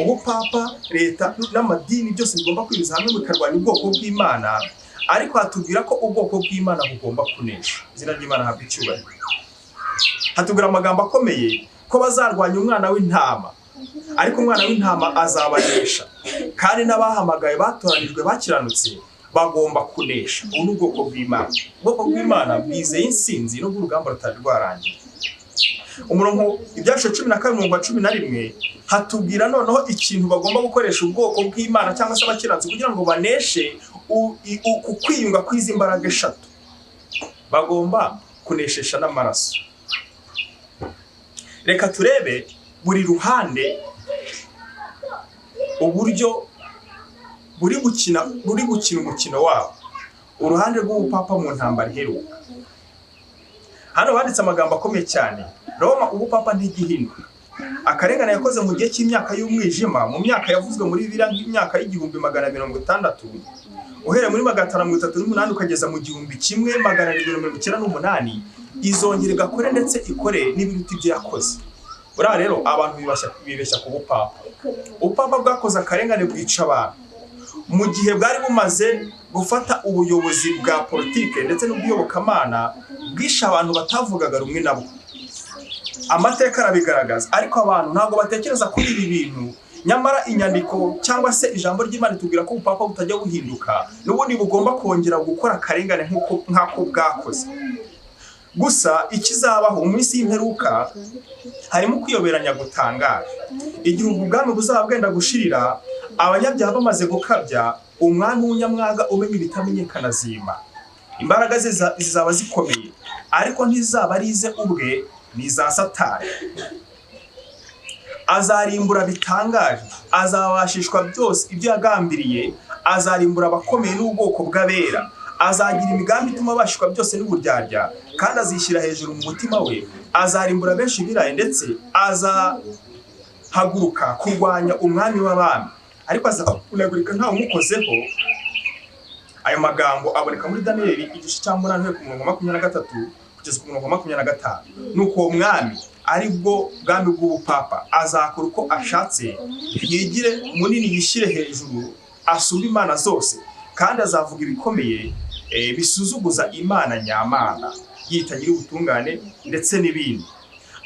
ubupapa, leta n'amadini byose bigomba kwiriza hamwe bikarwanya ubwoko bw'Imana, ariko hatubwira ko ubwoko bw'Imana bugomba kunesha. Izina ry'Imana habwa icyubahiro. Hatubwira amagambo akomeye ko bazarwanya umwana w'intama, ariko umwana w'intama azabanesha, kandi n'abahamagaye, batoranijwe, bakiranutse bagomba kunesha. Ubu ni ubwoko bw'Imana. Ubwoko bw'Imana bwizeye insinzi nubwo urugamba rutari rwarangiye. Umurongo Ibyashize 12, umurongo wa 11, hatubwira noneho ikintu bagomba gukoresha ubwoko bw'Imana cyangwa se abakiranutsi kugira ngo baneshe ku kwiyunga kw'izi mbaraga eshatu. Bagomba kuneshesha n'amaraso. Reka turebe buri ruhande uburyo buri gukina, ruri gukina umukino wabo. Uruhande rw'ubupapa mu ntambara iheruka, hano banditse amagambo akomeye cyane: Roma, ubupapa ntigihinduka. Akarengane yakoze mu gihe cy'imyaka y'umwijima, mu myaka yavuzwe muri Bibiliya nk'imyaka y'1660, uhereye muri 538 ukageza mu 1798, izongera igakore ndetse ikore n'ibiruta ibyo yakoze. Buriya rero abantu bibeshya ku bupapa. Ubupapa bwakoze akarengane, bwica abantu mu gihe bwari bumaze gufata ubuyobozi bwa politike ndetse n'ubw'iyobokamana. Bwishe abantu batavugaga rumwe nabo, amateka arabigaragaza. Ariko abantu ntabwo batekereza kuri ibi bintu. Nyamara inyandiko cyangwa se ijambo ry'Imana itubwira ko ubupapa butajya buhinduka, n'ubundi bugomba kongera gukora akarengane nk'ako bwakoze. Gusa ikizabaho mu minsi y'imperuka harimo kwiyoberanya gutangaje. Igihe ubwo bwami buzaba bwenda gushirira, abanyabyaha bamaze gukabya, umwami w'umunyamwaga umenya ibitamenyekana azima. Imbaraga ze zizaba zikomeye, ariko ntizaba ari ize ubwe, ni iza Satani. Azarimbura bitangaje, azabashishwa byose ibyo yagambiriye, azarimbura abakomeye n'ubwoko bw'abera. Azagira imigambi ituma abashishwa byose n'uburyarya, kandi azishyira hejuru mu mutima we. Azarimbura benshi biraye, ndetse azahaguruka kurwanya Umwami w'abami, ariko azavunagurika ntawe umukozeho. Ayo magambo aboneka muri Daniyeli igice cya 8, uhereye ku murongo wa 23 kugeza ku murongo wa 25. Nuko uwo mwami, ari bwo bwami bw'ubupapa, azakora uko ashatse, yigire munini, yishyire hejuru, asumbe imana zose, kandi azavuga ibikomeye bisuzuguza Imana nyamana, yita Nyir'ubutungane ndetse n'ibindi.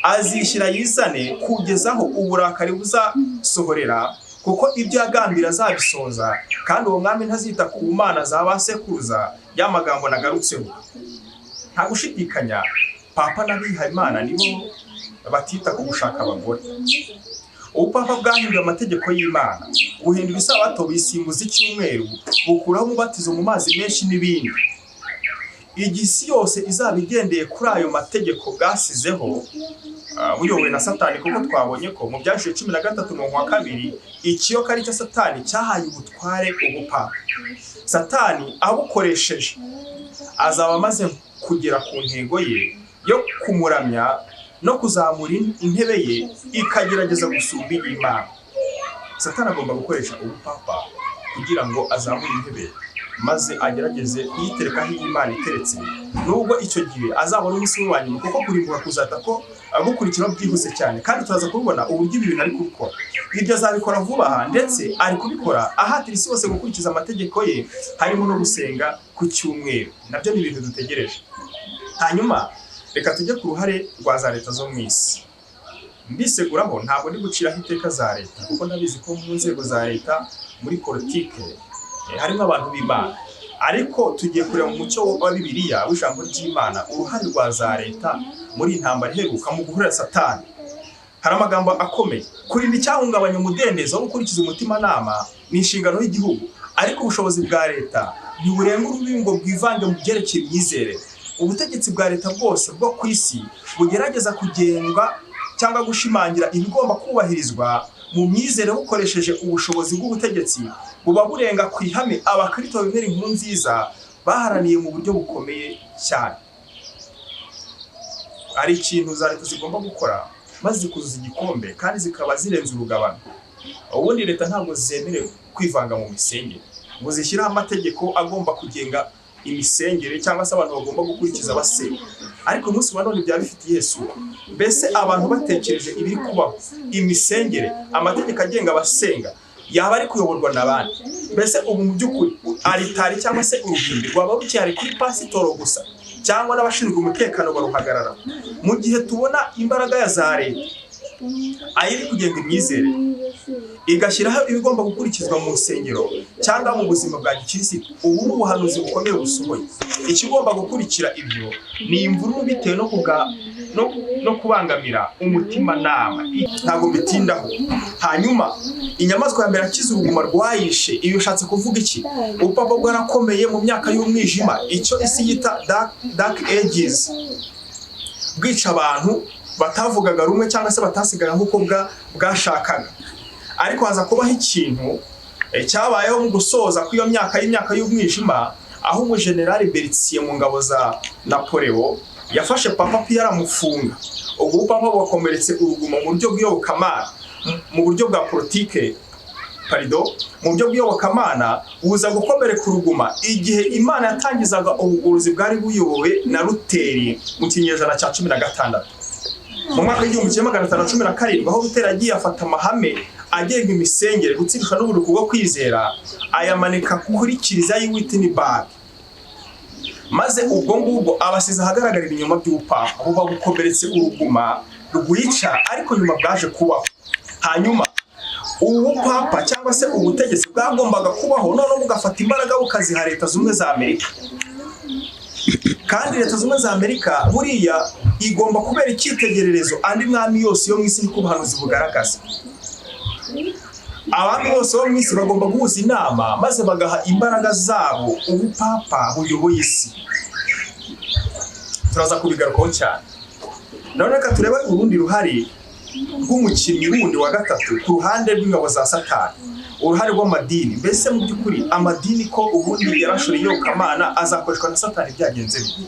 Azishyira yizane kugeza aho uburakari buzasohorera, kuko ibyo yagambira azabisohoza. Kandi uwo mwami ntazita ku mana za ba sekuruza. Ya magambo nagarutseho, nta gushidikanya, papa n'abihayimana nibo batita ku gushaka abagore. Ubupapa bwahinduye amategeko y'Imana, buhindura isabato buyisimbuza icyumweru, bukuraho umubatizo mu mazi menshi n'ibindi. Igihe isi yose izaba igendeye kuri ayo mategeko bwasizeho. Buyobowe na Satani, kuko twabonye ko mu Byahishuwe 13:2 ikiyoka ari cyo Satani cyahaye ubutware ubupapa. Satani abukoresheje azaba amaze kugera ku ntego ye yo kumuramya no kuzamura intebe ye ikagerageza gusumba iy'Imana. Satani agomba gukoresha ubupapa kugira ngo azamure intebe, maze agerageze kuyiterekaho iy'Imana iteretse, nubwo icyo gihe azabona umunsi we wa nyuma, kuko kurimbuka kuzata ko gukurikiraho byihuse cyane. Kandi turaza kubibona uburyo ibi bintu ari kubikora. Ibyo azabikora vuba aha, ndetse ari kubikora ahatira isi yose gukurikiza amategeko ye, harimo no gusenga ku cyumweru. Nabyo ni ibintu dutegereje. Hanyuma reka tujye ku ruhare rwa za leta zo mu isi. Mbiseguraho, ntabwo ndi guciraho iteka za leta, kuko ndabizi ko mu nzego za leta, muri politike, harimo abantu b'Imana. Ariko tugiye kureba mu mucyo wa Bibiliya, w'ijambo ry'Imana, uruhare rwa za leta muri iyi ntambara iheruka mu guhurira Satani. Hari amagambo akomeye: kurinda icyahungabanya umudendezo wo gukurikiza umutimanama ni inshingano y'igihugu, ariko ubushobozi bwa leta ntiburenga urubibi ngo bwivange mu byerekeye imyizerere. Ubutegetsi bwa leta bwose bwo ku isi bugerageza kugenga cyangwa gushimangira ibigomba kubahirizwa mu myizerere bukoresheje ubushobozi bw'ubutegetsi buba burenga ku ihame Abakristo bemera inkuru nziza baharaniye mu buryo bukomeye cyane. Hari ikintu za leta zigomba gukora maze zikuzuza igikombe kandi zikaba zirenze urugabano. Ubundi leta ntabwo zemerewe kwivanga mu misengere ngo zishyireho amategeko agomba kugenga imisengere cyangwa se abantu bagomba gukurikiza basenga. Ariko umunsi wa none byaba bifite iyihe sura? Mbese abantu batekereje ibiri kubaho, imisengere, amategeko agenga abasenga yaba ari kuyoborwa na bande? Mbese ubu mu by'ukuri aritari cyangwa se uruhimbi rwaba rukihari kuri pasitoro gusa, cyangwa n'abashinzwe umutekano baruhagarara? Mu gihe tubona imbaraga ya za leta ayiri kugenga imyizerere, igashyiraho ibigomba gukurikizwa mu nsengero cyangwa mu buzima bwa gikirisitu, ubu ni ubuhanuzi bukomeye busohoye. Ikigomba gukurikira ibyo ni imvururu bitewe no kubangamira umutimanama. Ntabwo mbitindaho. Hanyuma inyamaswa ya mbere akiza uruguma rwayishe, iyo ushatse kuvuga iki? Ubupapa bwarakomeye mu myaka y'umwijima, icyo isi yita dark ages, bwica abantu batavugaga rumwe cyangwa se batasigaga nk'uko bwashakaga. Ariko haza kubaho ikintu cyabayeho mu gusoza kw'iyo myaka y'imyaka y'umwijima, aho umujenerali Berthier mu ngabo za Napoleon yafashe Papa Piyo aramufunga. Ubwo Papa bwakomeretse uruguma mu buryo bw'iyobokamana, mu buryo bwa politike, pardon, mu buryo bw'iyobokamana buza gukomereka uruguma igihe Imana yatangizaga ubugorozi bwari buyobowe na Luteri mu kinyejana cya 16, mu mwaka w'1517, aho Luteri yagiye afata amahame agenga imisengere, gutsindwa n'uburuku bwo kwizera, ayamanika kuri kiliziya y'i Wittenberg, maze ubwo ngubwo abasize ahagaragara ibinyoma by'ubupapa, buba bukomeretse uruguma rwica, ariko nyuma bwaje kubaho. Hanyuma ubu bupapa cyangwa se ubutegetsi bwagombaga kubaho, noneho bugafata imbaraga bukaziha Leta Zunze za Amerika. Kandi Leta Zunze za Amerika buriya igomba kubera icyitegererezo andi mwami yose yo mu isi, niko ubuhanuzi bugaragaza. Abami bose bo mu isi bagomba guhuza inama maze bagaha imbaraga zabo ubupapa buyoboye isi. Turaza kubigarukaho cyane. None reka turebe urundi ruhare rw'umukinnyi wundi wa gatatu ku ruhande rw'ingabo za Satani, uruhare rw'amadini. Mbese mu by'ukuri amadini, ko ubundi yarashuriye iyobokamana, azakoreshwa na Satani byagenze bite?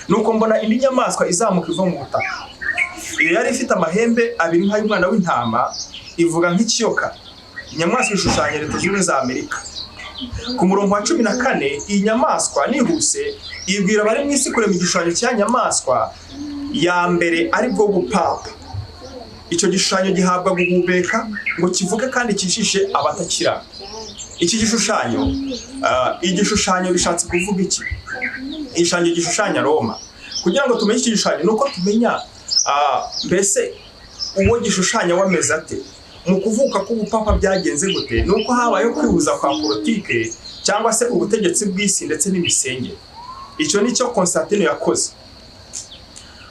Nuko mbona indi nyamaswa izamuka iva mu butaka. Iyo yari ifite amahembe abiri nk'ay'umwana w'intama, ivuga nk'ikiyoka. Inyamaswa ishushanya Leta Zunze Ubumwe za Amerika. Ku murongo wa 14, iyi nyamaswa, nihuse, ibwira abari mu isi kurema igishushanyo cya nyamaswa ya mbere, aribwo bupapa. Icyo gishushanyo gihabwa guhumeka ngo kivuge kandi kishishe abatakira iki gishushanyo. Igishushanyo bishatse kuvuga iki? Igishushanyo gishushanya Roma. Kugira ngo tumenye iki gishushanyo ni uko tumenya mbese uwo gishushanya wameze ate? Mu kuvuka k'ubupapa byagenze gute? Ni uko habayeho kwihuza kwa politike cyangwa se ubutegetsi bw'isi ndetse n'imisengere. Icyo ni cyo Constantine yakoze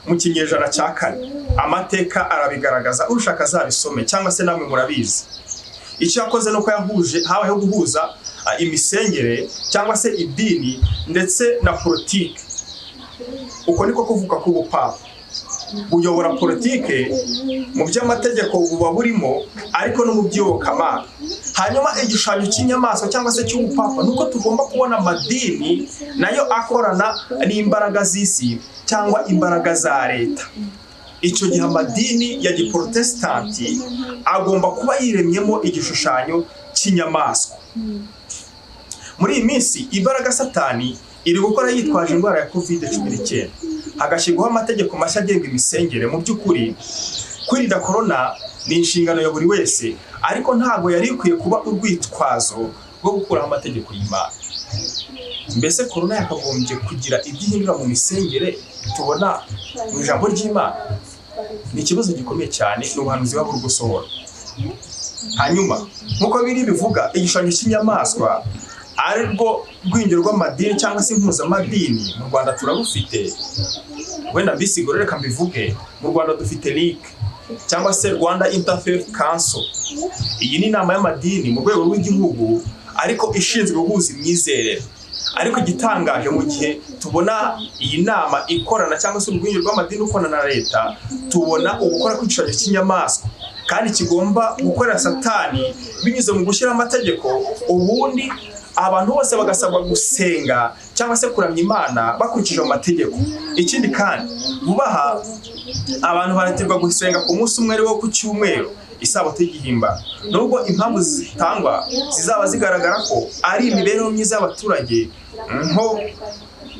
mu kinyejana cya kane. Amateka arabigaragaza, ushaka azabisome cyangwa se namwe murabizi. Icyo yakoze ni uko yahuje, habayeho guhuza imisengere cyangwa se idini ndetse na politike. Uko niko kuvuka k'ubupapa. Buyobora politike mu by'amategeko buba burimo, ariko no mu by'iyobokamana. Hanyuma igishushanyo cy'inyamaswa cyangwa se cy'ubupapa ni uko tugomba kubona amadini nayo akorana n'imbaraga z'isi cyangwa imbaraga za leta. Icyo gihe amadini ya giprotesitanti agomba kuba yiremyemo igishushanyo cy'inyamaswa. Muri iyi minsi imbaraga Satani iri gukora yitwaje indwara ya COVID-19, hagashyirwaho amategeko mashya agenga imisengere. Mu by'ukuri kwirinda korona ni inshingano ya buri wese, ariko ntabwo yari ikwiye kuba urwitwazo rwo gukuraho amategeko y'Imana. Mbese korona yakagombye kugira ibyo ihindura mu misengere tubona mu ijambo ry'Imana? Ni ikibazo gikomeye cyane, ni ubuhanuzi buba buri gusohora. Hanyuma nk'uko biri bivuga, igishushanyo cy'inyamaswa ari rwo rwingiro rw'amadini cyangwa se impuzamadini mu Rwanda turarufite. Wenda mbisigure, reka mbivuge. Mu Rwanda dufite RIC cyangwa se Rwanda Interfaith Council. Iyi ni inama y'amadini mu rwego rw'igihugu, ariko ishinzwe guhuza imyizerere. Ariko igitangaje, mu gihe tubona iyi nama ikorana cyangwa se urwinjiro rw'amadini ukorana na leta, tubona ugukora kw'igishushanyo cy'inyamaswa kandi kigomba gukorera Satani binyuze mu gushyira amategeko, ubundi abantu bose bagasabwa gusenga cyangwa se kuramya Imana bakurikije amategeko. Ikindi kandi, vuba aha abantu baratirwa gusenga ku munsi umwe, ari wo ku cyumweru, isabato y'igihimba. Nubwo impamvu zitangwa zizaba zigaragara ko ari imibereho myiza y'abaturage, nko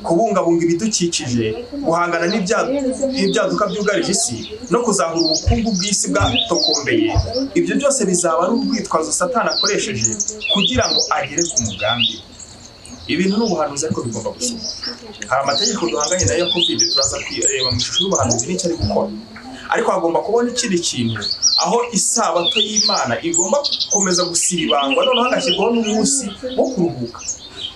kubungabunga ibidukikije, guhangana n'ibyaduka byugarije isi, no kuzahura ubukungu bw'isi bwatokombeye, ibyo byose bizaba ari urwitwazo Satani akoresheje kugira ngo agere ku mugambi. Ibintu ni ubuhanuzi, ariko bigomba gusohoka. Hari amategeko duhanganye nayo ya COVID, turaza kuyareba mu ishusho y'ubuhanuzi n'icyo ari gukora, ariko hagomba kubona ikindi kintu aho isabato y'Imana igomba gukomeza gusiribangwa, noneho hagashyirwaho n'umunsi wo kuruhuka.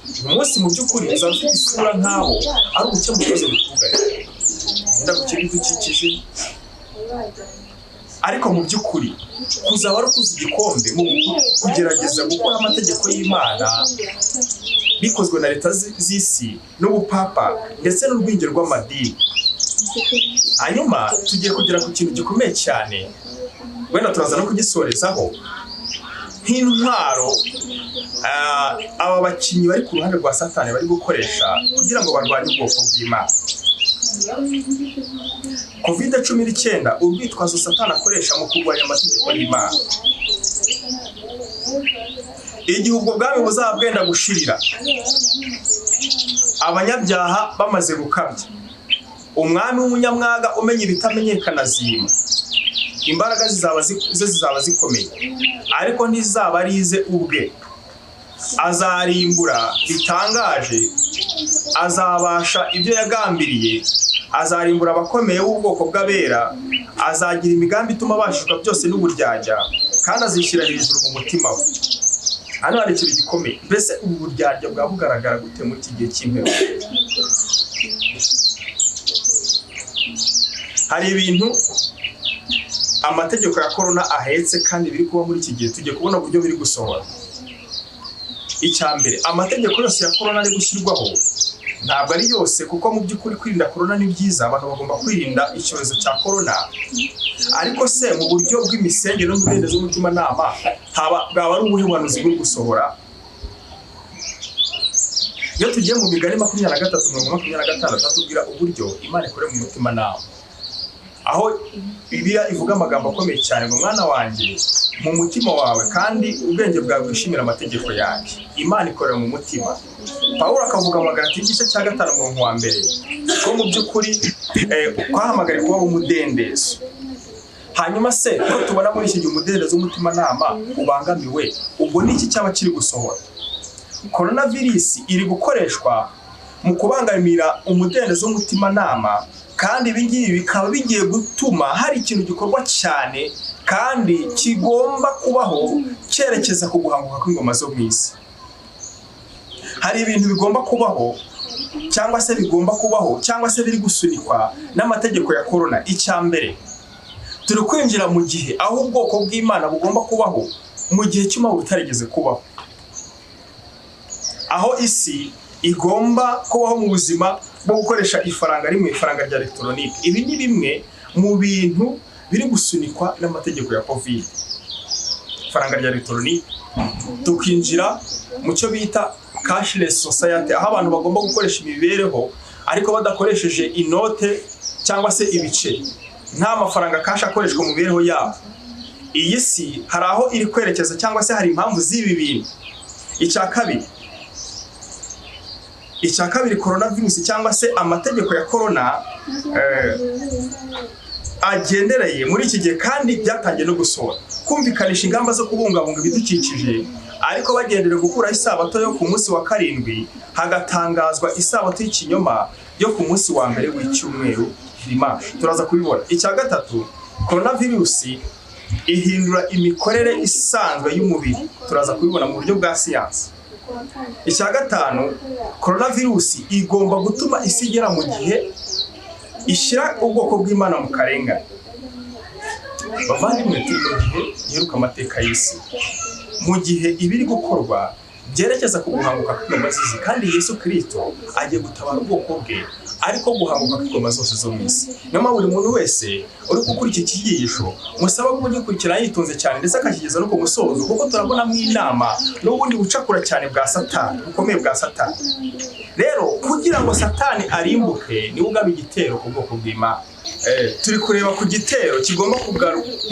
Uyu munsi mu by'ukuri uzaba ufite isura nk'aho ari ugukemura ibibazo bitwugarije, wenda gukira ibidukikije, ariko mu by'ukuri kuzaba ari ukuza igikombe mu kugerageza gukora amategeko y'Imana bikozwe na leta z'isi n'ubupapa ndetse n'urwingiro rw'amadini. Hanyuma tugiye kugera ku kintu gikomeye cyane, wenda turaza no kugisorezaho nk'intwaro aba bakinnyi bari ku ruhande rwa Satani bari gukoresha kugira ngo barwanye ubwoko bw'Imana. COVID-19, urwitwazo Satani akoresha mu kurwanya amategeko y'Imana. Igihe ubwo bwami buzaba bwenda gushirira, abanyabyaha bamaze gukabya, umwami w'umunyamwaga umenya ibitamenyekana azima. Imbaraga ze zizaba zikomeye, ariko ntizaba ari ize ubwe. Azarimbura bitangaje, azabasha ibyo yagambiriye, azarimbura abakomeye b'ubwoko bw'abera, azagira imigambi ituma abashishwa byose n'uburyarya, kandi azishyira hejuru mu mutima we. Hano hari ikintu gikomeye. Mbese ubu buryarya bwaba bugaragara gute muri iki gihe cy'imperuka? Hari ibintu amategeko ya korona ahetse kandi biri kuba muri iki gihe, tugiye kubona uburyo biri gusohora. Icya mbere, amategeko yose ya korona ari gushyirwaho ntabwo ari yose, kuko mu by'ukuri kwirinda korona ni byiza, abantu bagomba kwirinda icyorezo cya korona, ariko se mu buryo bw'imisengere n'umudendezo w'umutimanama bwaba ari ubuhe buhanuzi buri gusohora? Iyo tugiye mu migani 23:26, tubwira uburyo Imana ikorera mu mutimanama, aho Bibiliya ivuga amagambo akomeye cyane ngo mwana wanjye, mu mutima wawe kandi ubwenge bwawe wishimira amategeko yanjye. Imana ikorera mu mutima. Pawulo akavuga mu Bagalatiya igice cya 5:1 ko mu by'ukuri twahamagariwe kubaho umudendezo. Hanyuma se ko tubona muri iki gihe umudendezo w'umutimanama ubangamiwe, ubwo ni iki cyaba kiri gusohora? Coronavirus iri gukoreshwa mu kubangamira umudendezo w'umutimanama, kandi ibi ngibi bikaba bigiye gutuma hari ikintu gikorwa cyane kandi kigomba kubaho cyerekeza ku guhanguka kw'ingoma zo mu isi. Hari ibintu bigomba kubaho cyangwa se bigomba kubaho cyangwa se biri gusunikwa n'amategeko ya korona. Icya mbere, turi kwinjira mu gihe aho ubwoko bw'Imana bugomba kubaho mu gihe cy'umubabaro utarigeze kubaho, aho isi igomba kubaho mu buzima bwo gukoresha ifaranga rimwe, ifaranga rya elegitoronike. Ibi ni bimwe mu bintu biri gusunikwa n'amategeko ya COVID, ifaranga rya elegitoronike, tukinjira mu cyo bita cashless society, aho abantu bagomba gukoresha imibereho ariko badakoresheje inote cyangwa se ibiceri, nta mafaranga cash akoreshwa mu mibereho yabo. Iyi si hari aho iri kwerekeza, cyangwa se hari impamvu z'ibi bintu. Icya kabiri, coronavirus cyangwa se amategeko ya corona agendereye muri iki gihe, kandi byatangiye no gusohora, kumvikanisha ingamba zo kubungabunga ibidukikije, ariko bagendereye gukuraho isabato yo ku munsi wa karindwi, hagatangazwa isabato y'ikinyoma yo ku munsi wa mbere w'icyumweru, dimanche. Turaza kubibona. Icya gatatu, coronavirus ihindura imikorere isanzwe y'umubiri. Turaza kubibona mu buryo bwa siyansi. Icya gatanu, coronavirus igomba gutuma isi igera mu gihe ishyira ubwoko bw'Imana mu karengane. Bavandimwe, turi mu gihe giheruka amateka y'isi, mu gihe ibiri gukorwa byerekeza ku guhanguka kw'ingoma z'isi, kandi Yesu Kirisito agiye gutabara ubwoko bwe, ariko guhanguka kw'ingoma zose zo mu isi. Niyo mpamvu buri muntu wese uri gukora iki cyigisho musaba kugikurikirana yitonze cyane, ndetse akakigeza no ku musozo, kuko turabonamo inama n'ubundi bucakura cyane bwa Satani, bukomeye bwa Satani. Rero kugira ngo Satani arimbuke, niwe ugaba igitero ku bwoko bw'Imana. Turi kureba ku gitero kigomba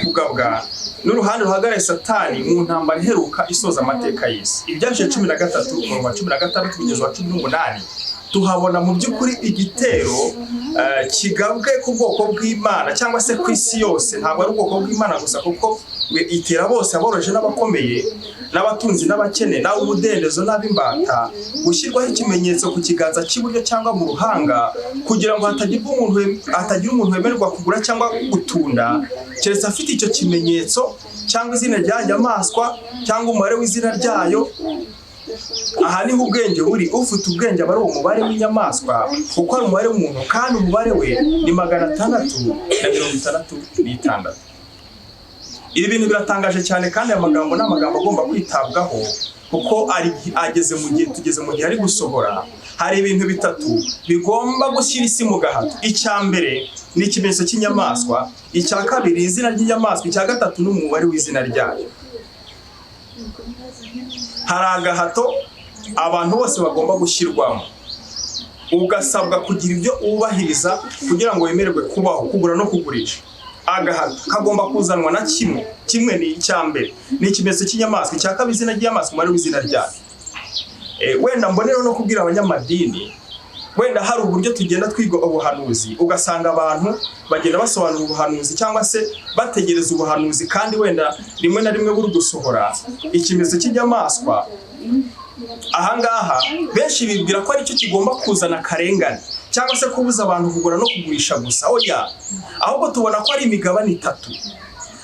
kugabwa n'uruhande ruhagarariye Satani mu ntambara iheruka isoza amateka y'isi. Ibyahishuwe 13, umurongo wa 16 kugeza wa 18, tuhabona mu by'ukuri igitero kigabwe ku bwoko bw'Imana cyangwa se ku isi yose. Ntabwo ari ubwoko bw'Imana gusa, kuko itera bose, aboroje n'abakomeye, n'abatunzi n'abakene, n'ab'umudendezo n'ab'imbata, gushyirwaho ikimenyetso ku kiganza cy'iburyo cyangwa mu ruhanga, kugira ngo hatagira umuntu wemererwa kugura cyangwa gutunda, keretse afite icyo kimenyetso cyangwa izina rya nyamaswa cyangwa umubare w'izina ryayo. Aha niho ubwenge buri. Ufite ubwenge aba ari uwo mubare w'inyamaswa, kuko ari umubare w'umuntu, kandi umubare we ni 666. Ibi bintu biratangaje cyane, kandi aya magambo ni amagambo agomba kwitabwaho, kuko ari ageze mu gihe, tugeze mu gihe ari gusohora. Hari ibintu bitatu bigomba gushyira isi mu gahato. Icya mbere ni ikimenyetso cy'inyamaswa, icya kabiri izina ry'inyamaswa, icya gatatu ni umubare w'izina ryayo. Hari agahato abantu bose bagomba gushyirwamo, ugasabwa kugira ibyo wubahiriza kugira ngo wemererwe kubaho, kugura no kugurisha. Agahato kagomba kuzanwa na kimwe kimwe. Ni icya mbere ni ikimenyetso cy'inyamaswa, icya kabiri izina ry'inyamaswa, umubare w'izina ryayo. Wenda mbonereho no kubwira abanyamadini, wenda hari uburyo tugenda twiga ubuhanuzi, ugasanga abantu bagenda basobanura ubuhanuzi cyangwa se bategereza ubuhanuzi, kandi wenda rimwe na rimwe buri gusohora. Ikimenyetso cy'inyamaswa ahangaha benshi bibwira ko aricyo kigomba kuzana akarengane cyangwa se kubuza abantu kugura no kugurisha gusa. Oya, ahubwo tubona ko ari imigabane itatu.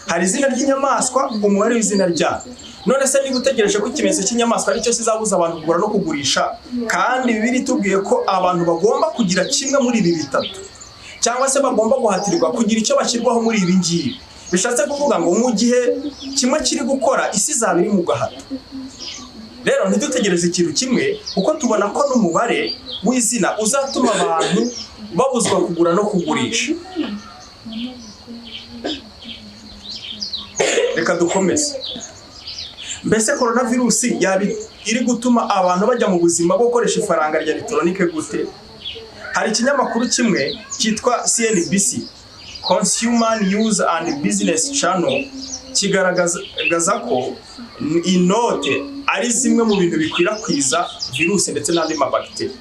Hari izina ry'inyamaswa, umubare w'izina ryayo. None se niba utegereje ko ikimenyetso cy'inyamaswa aricyo kizabuza abantu kugura no kugurisha, kandi Bibiliya itubwiye ko abantu bagomba kugira kimwe muri ibi bitatu, cyangwa se bagomba guhatirwa kugira icyo bashyirwaho muri ibi ngibi, bishatse kuvuga ngo mu gihe kimwe kiri gukora, isi izaba iri mu gahato. Rero ntidutegereze ikintu kimwe, kuko tubona ko n'umubare w'izina uzatuma abantu babuzwa kugura no kugurisha. Reka dukomeze. Mbese coronavirus yaba iri gutuma abantu bajya mu buzima bwo gukoresha ifaranga rya elegitoronike gute? Hari ikinyamakuru kimwe cyitwa CNBC, Consumer News and Business Channel, kigaragaza ko inote ari zimwe mu bintu bikwirakwiza virusi ndetse n'andi mabagiteri.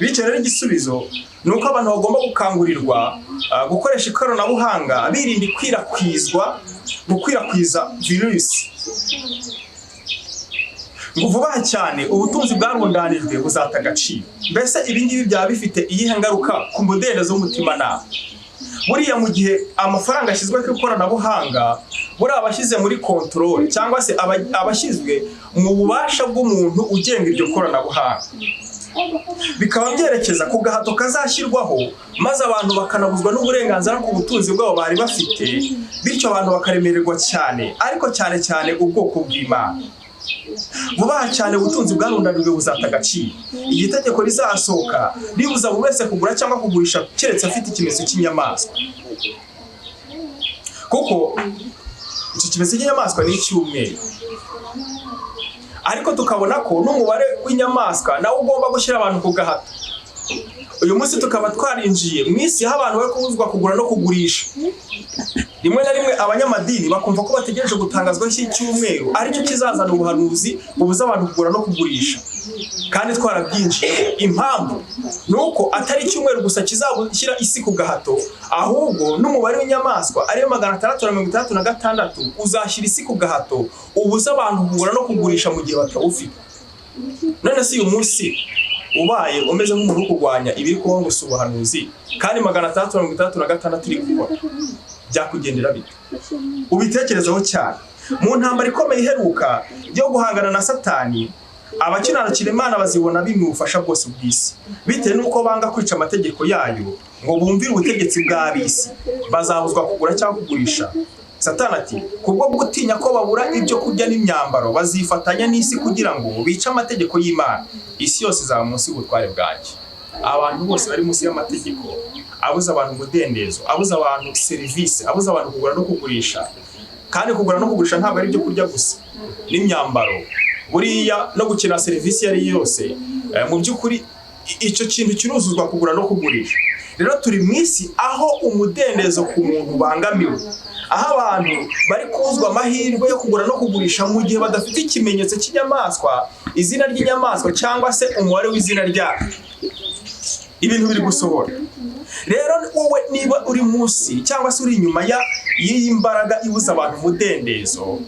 Bityo rero igisubizo ni uko abantu bagomba gukangurirwa gukoresha ikoranabuhanga, birinda gukwirakwiza virusi. Ngo vuba aha cyane ubutunzi bwarundanijwe buzata agaciro. Mbese ibi ngibi byaba bifite iyihe ngaruka ku mudendezo w'umutimanama? Buriya mu gihe amafaranga ashyizwe ku ikoranabuhanga, buriya abashyize muri control cyangwa se abashyizwe mu bubasha bw'umuntu ugenga iryo koranabuhanga, bikaba byerekeza ku gahato kazashyirwaho, maze abantu bakanabuzwa n'uburenganzira ku butunzi bwabo bari bafite. Bityo abantu bakaremererwa cyane, ariko cyane cyane ubwoko bw'Imana. Vuba aha cyane ubutunzi bwarundanijwe buzata agaciro. Iri tegeko rizasohoka ribuza buri wese kugura cyangwa kugurisha keretse afite ikimenyetso cy'inyamaswa. Kuko icyo kimenyetso cy'inyamaswa ni icyumweru, ariko tukabona ko n'umubare w'inyamaswa nawo ugomba gushyira abantu ku gahato. Uyu munsi tukaba twarinjiye mu isi aho abantu bari kubuzwa kugura no kugurisha. Rimwe na rimwe abanyamadini bakumva ko bategereje gutangazwa cy'icyumweru aricyo kizazana ubuhanuzi bubuza abantu kugura no kugurisha, kandi twarabyinjiyemo. Impamvu ni uko atari icyumweru gusa kizashyira isi ku gahato, ahubwo n'umubare w'inyamaswa ariyo 666 uzashyira isi ku gahato, ubuza abantu kugura no kugurisha mu gihe batawufite. None se uyu munsi ubaye umeze nk'umuntu uri kurwanya ibiri kubaho ngo si ubuhanuzi, kandi 666 iri gukora, byakugendera bite? Ubitekerezeho cyane. Mu ntambara ikomeye iheruka yo guhangana na Satani, abakiranukira Imana bazibona bimwe ubufasha bwose bw'isi, bitewe n'uko banga kwica amategeko yayo ngo bumvire ubutegetsi bw'ab'isi. Bazabuzwa kugura cyangwa kugurisha. Satani ati kubwo gutinya ko babura ibyo kurya n'imyambaro, bazifatanya n'isi kugira ngo bice amategeko y'Imana. Isi yose izaba munsi y'ubutware bwanjye. Abantu bose bari munsi y'amategeko abuza abantu umudendezo, abuza abantu serivisi, abuza abantu kugura no kugurisha. Kandi kugura no kugurisha ntabwo ari ibyo kurya gusa n'imyambaro, buriya no gukina serivisi iyo ari yo yose. Mu by'ukuri icyo kintu kiruzuzwa kugura no kugurisha. Rero turi mu isi aho umudendezo ku muntu ubangamiwe, aho abantu bari kubuzwa amahirwe yo kugura no kugurisha mu gihe badafite ikimenyetso cy'inyamaswa, izina ry'inyamaswa cyangwa se umubare w'izina ryayo. Ibintu biri gusohora. Rero wowe niba uri munsi cyangwa se uri inyuma y'iyi mbaraga ibuza abantu umudendezo,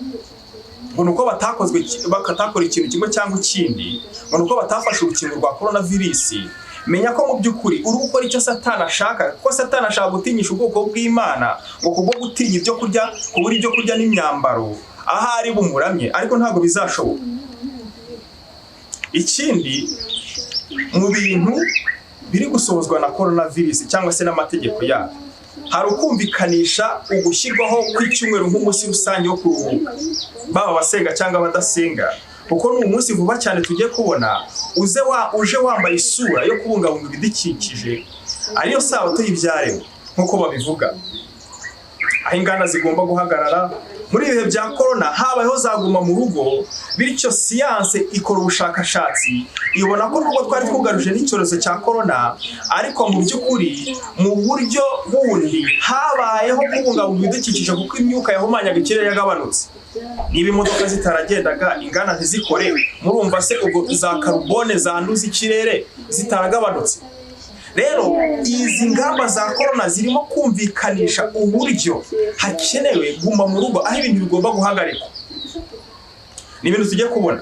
ngo ni uko batakora ikintu kimwe cyangwa ikindi, ngo ni uko batafashe urukingo rwa korona virusi, menya ko mu by'ukuri uri gukora icyo Satani ashaka, kuko Satani ashaka gutinyisha ubwoko bw'Imana ngo kubwo gutinya ibyo kurya, kubura ibyo kurya n'imyambaro, ahari bumuramye, ariko ntabwo bizashoboka. Ikindi mu bintu biri gusohozwa na korona virusi cyangwa se n'amategeko yayo, hari ukumvikanisha ugushyirwaho kw'icyumweru nk'umunsi rusange wo kuruhuka, baba abasenga cyangwa abadasenga, kuko ni umunsi vuba cyane tugiye kubona uje wambaye isura yo kubungabunga ibidukikije, ariyo sabato y'ibyaremwe nk'uko babivuga, aho inganda zigomba guhagarara. Muri ibihe bya korona habayeho zaguma mu rugo, bityo siyanse ikora ubushakashatsi ibona ko nubwo twari twugarije n'icyorezo cya korona, ariko mu by'ukuri mu buryo bundi habayeho kubungabunga ibidukikije, kuko imyuka yahumanyaga ikirere yagabanutse. Niba imodoka zitaragendaga, inganda ntizikore, murumva se ubwo za karubone zanduza ikirere zitaragabanutse? Rero izi ngamba za korona zirimo kumvikanisha uburyo hakenewe guma mu rugo, aho ibintu bigomba guhagarikwa. Ni ibintu tujya kubona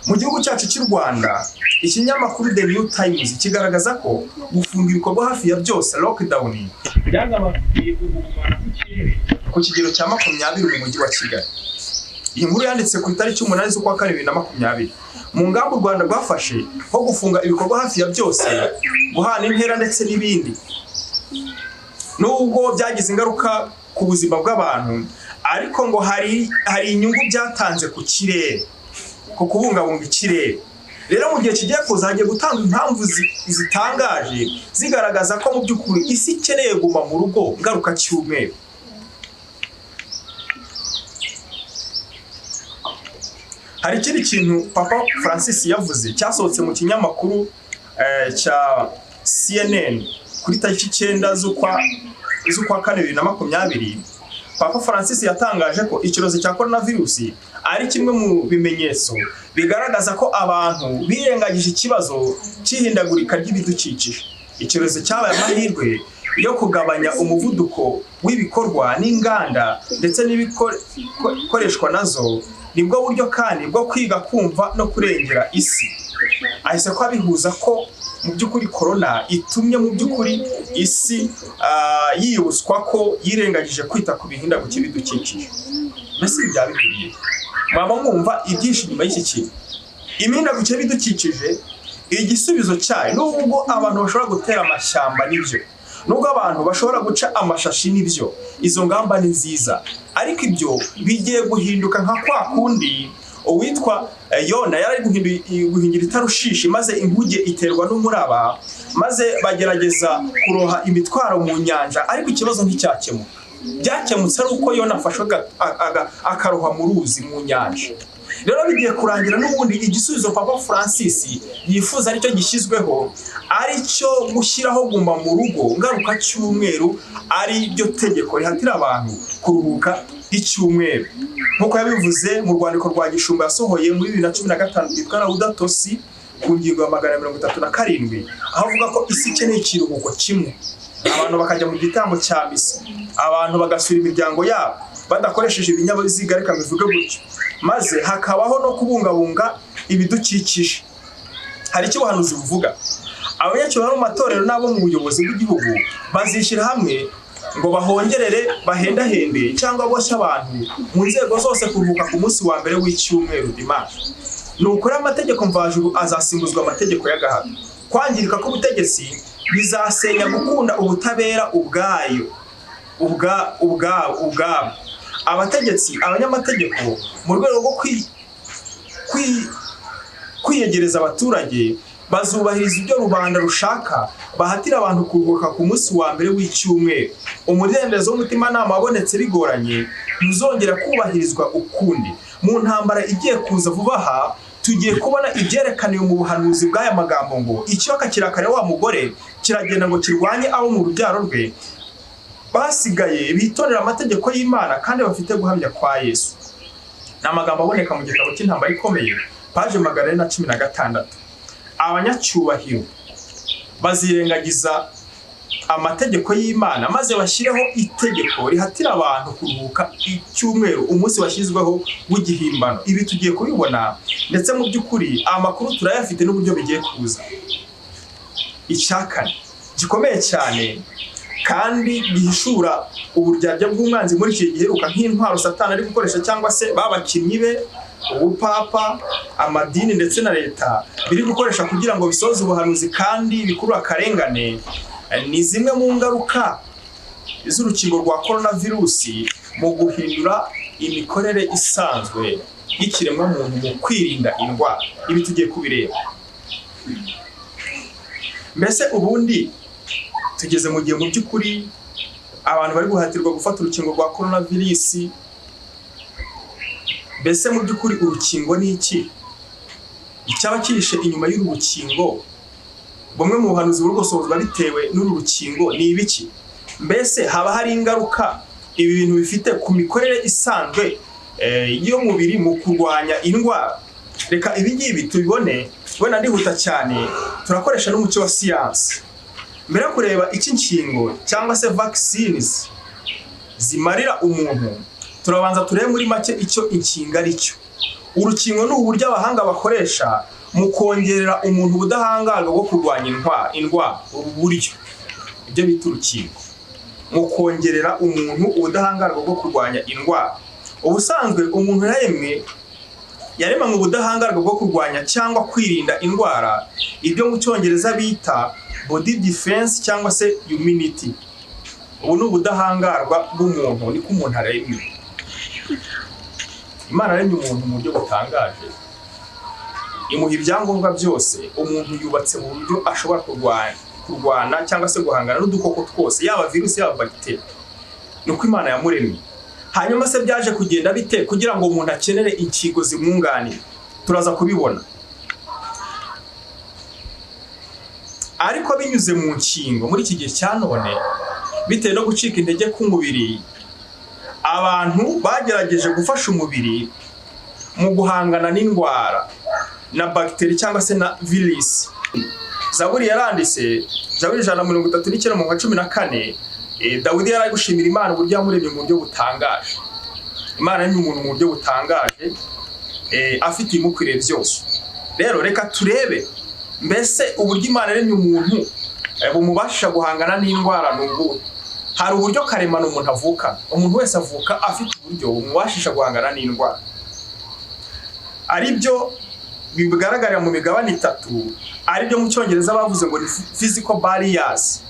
mu gihugu cyacu cy'u Rwanda. Ikinyamakuru The New Times kigaragaza ko gufunga ibikorwa hafi ya byose, lockdown, byagabanuye uguhumana kw'ikirere ku kigero cya 20 mu mujyi wa Kigali. Iyi nkuru yanditse ku itariki 8 z'ukwa kane 2020. Mu ngamba u Rwanda rwafashe nko gufunga ibikorwa hafi ya byose, guhana intera ndetse n'ibindi, nubwo byagize ingaruka ku buzima bw'abantu, ariko ngo hari inyungu byatanze ku kirere, ku kubungabunga ikirere. Rero mu gihe kigiye kuza hagiye gutanga impamvu zitangaje zigaragaza ko mu by'ukuri isi ikeneye guma mu rugo ngaruka cyumweru. Hari ikindi kintu Papa Francis yavuze cyasohotse mu kinyamakuru cya CNN kuri tariki 9 z'ukwa kane 2020. Papa Francis yatangaje ko icyorezo cya coronavirus ari kimwe mu bimenyetso bigaragaza ko abantu birengagije ikibazo cy'ihindagurika ry'ibidukikije. Icyorezo cyabaye amahirwe yo kugabanya umuvuduko w'ibikorwa n'inganda ndetse n'ibikoreshwa nazo, nibwo buryo kandi bwo kwiga kumva no kurengera isi. Ahise ko abihuza ko mu by'ukuri korona itumye mu by'ukuri isi yibutswa ko yirengagije kwita ku bihindagurikire by'ibidukikije. Mbese ibi byaba bihuriye? Mwaba mwumva ibyinshi inyuma y'iki kintu. Imihindagurikire y'ibidukikije, igisubizo cyayo, nubwo abantu bashobora gutera amashyamba nibyo, nubwo abantu bashobora guca amashashi nibyo, izo ngamba ni nziza, ariko ibyo bigiye guhinduka nka kwa kundi uwitwa Yona yari ari guhingira itarushishi, maze inkuge iterwa n'umuraba, maze bagerageza kuroha imitwaro mu nyanja, ariko ikibazo nticyakemuka. Byakemutse ari uko Yona afashwe akarohwa mu ruzi, mu nyanja. Rero bigiye kurangira n'ubundi igisubizo Papa Francis yifuza aricyo gishyizweho, aricyo gushyiraho guma mu rugo ngaruka cyumweru, ari ryo tegeko rihatira abantu kuruhuka icyumweru, nk'uko yabivuze mu rwandiko rwa gishumba yasohoye muri 2015 rwitwa Laudato Si, ku ngingo ya 137, aho avuga ko isi ikeneye ikiruhuko kimwe, abantu bakajya mu gitambo cya misa, abantu bagasura imiryango yabo badakoresheje ibinyabiziga, reka mbivuge gutyo, maze hakabaho no kubungabunga ibidukikije. Hari icyo ubuhanuzi buvuga: abanyacyubahiro mu matorero n'abo mu buyobozi bw'igihugu bazishyira hamwe ngo bahongerere, bahendahende cyangwa boshye abantu mu nzego zose kuruhuka ku munsi wa mbere w'icyumweru, dimanche. Ni ukuri, amategeko mvajuru azasimbuzwa amategeko y'agahato. Kwangirika k'ubutegetsi bizasenya gukunda ubutabera ubwayo ubwabo. Abategetsi, abanyamategeko, mu rwego rwo kwiyegereza abaturage, bazubahiriza ibyo rubanda rushaka, bahatira abantu kuruhuka ku munsi wa mbere w'icyumweru. Umudendezo w'umutimanama wabonetse bigoranye ntuzongera kubahirizwa ukundi. Mu ntambara igiye kuza vuba aha, tugiye kubona ibyerekaniwe mu buhanuzi bw'aya magambo ngo: "Ikiyoka kirakare wa mugore kiragenda ngo kirwanye abo mu rubyaro rwe basigaye bitondera amategeko y'Imana kandi bafite guhamya kwa Yesu." Ni amagambo aboneka mu gitabo cy'Intambara Ikomeye, paje 416. Abanyacyubahiro bazirengagiza amategeko y'Imana maze bashyireho itegeko rihatira abantu kuruhuka icyumweru, umunsi washyizweho w'igihimbano. Ibi tugiye kubibona, ndetse mu by'ukuri amakuru turayafite n'uburyo bigiye kuza. Icya kane gikomeye cyane kandi gihishura uburyarya bw'umwanzi muri iki giheruka, nk'intwaro Satani ari gukoresha, cyangwa se babakinnyi be, ubupapa, amadini ndetse na leta biri gukoresha kugira ngo bisoze ubuhanuzi kandi bikurure akarengane, ni zimwe mu ngaruka z'urukingo rwa korona virusi mu guhindura imikorere isanzwe y'ikiremwamuntu mu kwirinda indwara. Ibi tugiye kubireba. Mbese ubundi tugeze mu gihe mu by'ukuri abantu bari guhatirwa gufata urukingo rwa korona virusi. Mbese mu by'ukuri urukingo ni iki? Icyaba cyihishe inyuma y'uru rukingo, bumwe mu buhanuzi buri gusohozwa bitewe n'uru rukingo, ni ibiki? Mbese haba hari ingaruka ibi bintu bifite ku mikorere isanzwe y'umubiri mu kurwanya indwara? Reka ibi ngibi tubibone. Wenda ndihuta cyane, turakoresha n'umucyo wa siyansi. Mbere yo kureba icyo inkingo cyangwa se vaccines zimarira umuntu, turabanza turebe muri make icyo inkingo ari cyo. Urukingo ni uburyo abahanga bakoresha mu kongerera umuntu ubudahangarwa bwo kurwanya indwara. Ubu buryo, ibyo bita urukingo, mu kongerera umuntu ubudahangarwa bwo kurwanya indwara. Ubusanzwe umuntu yaremanywe ubudahangarwa bwo kurwanya cyangwa kwirinda indwara, ibyo mu Cyongereza bita body defense cyangwa se immunity. Ubu ni ubudahangarwa bw'umuntu, niko umuntu aremye. Imana yaremye umuntu mu buryo butangaje, imuha ibyangombwa byose. Umuntu yubatse mu buryo ashobora kurwana cyangwa se guhangana n'udukoko twose, yaba virusi, yaba bagiteri. Ni uko Imana yamuremye. Hanyuma se byaje kugenda bite kugira ngo umuntu akenere inkingo zimwunganira? Turaza kubibona. Ariko binyuze mu nkingo, muri iki gihe cya none, bitewe no gucika intege k'umubiri, abantu bagerageje gufasha umubiri mu guhangana n'indwara na bagiteri cyangwa se na virusi. Zaburi yaranditse, Zaburi 139 mu 14, Dawidi yari ari gushimira Imana uburyo yamuremye mu buryo butangaje. Imana yaremye umuntu mu buryo butangaje, afite ibimukwiriye byose. Rero reka turebe mbese uburyo Imana yaremye umuntu bumubasha guhangana n'indwara ni ubuhe. Hari uburyo karemano umuntu avuka. Umuntu wese avuka afite uburyo bumubashisha guhangana n'indwara, ari byo bigaragarira mu migabane itatu, ari byo mu Cyongereza bavuze ngo ni physical barriers.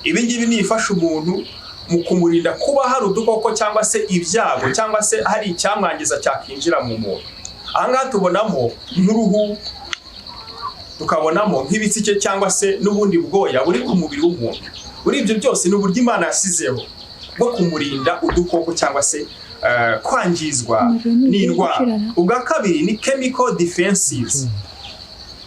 Ibi ngibi ni ibifasha umuntu mu kumurinda kuba hari udukoko cyangwa se ibyago cyangwa se hari icyamwangiza cyakinjira mu muntu. Aha ngaha tubonamo nk'uruhu, tukabonamo nk'ibitsike cyangwa se n'ubundi bwoya buri ku mubiri w'umuntu. Muri ibyo byose ni uburyo Imana yasizeho. bwo kumurinda udukoko cyangwa se kwangizwa n'indwara. Ubwa kabiri ni chemical defenses.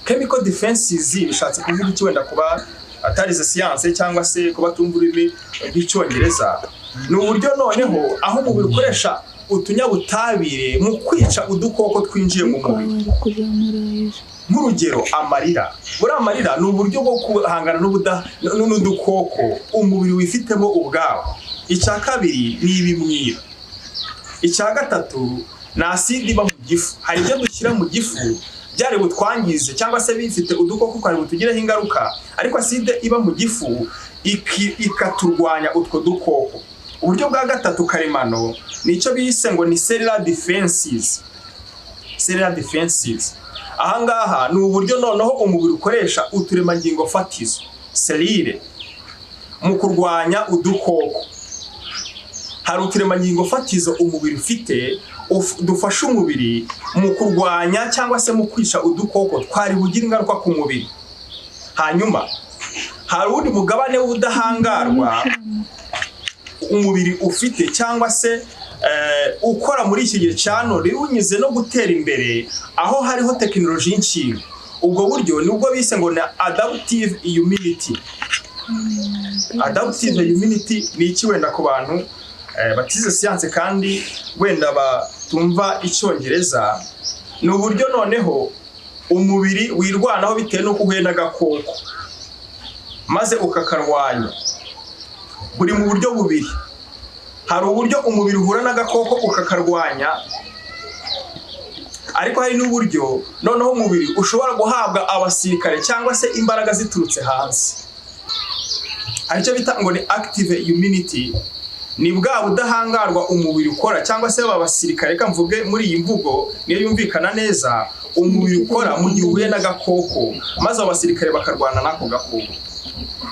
Chemical defenses bishatse kuvuga iki? Wenda kuba atarize siyanse cyangwa se kuba tumva ururimi rw'Icyongereza, ni uburyo noneho aho umubiri ukoresha utunyabutabire mu kwica udukoko twinjiye mu mubiri. Bari kuzamura hejuru. Nk'urugero, amarira. Buriya amarira ni uburyo bwo guhangana n'udukoko umubiri wifitemo ubwawo. Icya kabiri ni ibimwira. Icya gatatu ni aside iba mu gifu. Hari ibyo dushyira mu gifu byari butwangize cyangwa se bifite udukoko twari butugireho ingaruka, ariko aside iba mu gifu ikaturwanya utwo dukoko. Uburyo bwa gatatu karemano ni icyo bise ngo ni cellular defenses. Cellular defenses ahangaha ni uburyo noneho umubiri ukoresha uturemangingo fatizo, cellule, mu kurwanya udukoko. Hari uturemangingo fatizo umubiri ufite dufasha umubiri mu kurwanya cyangwa se mu kwica udukoko twari bugira ingaruka ku mubiri. Hanyuma hari uwundi mugabane w'ubudahangarwa umubiri ufite cyangwa se ukora muri iki gihe cya none, binyuze no gutera imbere aho hariho tekinoloji y'inkingo. Ubwo buryo nibwo bise ngo ni adaptive immunity. Adaptive immunity ni iki? Wenda ku bantu batize siyanse kandi wenda batumva Icyongereza, ni uburyo noneho umubiri wirwanaho bitewe n'uko uhuye n'agakoko maze ukakarwanya. Buri mu buryo bubiri: hari uburyo umubiri uhura n'agakoko ukakarwanya, ariko hari n'uburyo noneho umubiri ushobora guhabwa abasirikare cyangwa se imbaraga ziturutse hanze. Hari icyo bita ngo ni active immunity, ni bwa budahangarwa umubiri ukora cyangwa se aba basirikare, reka mvuge muri iyi mvugo niyo yumvikana neza, umubiri ukora mu gihe uhuye n'agakoko, maze abo basirikare bakarwana n'ako gakoko.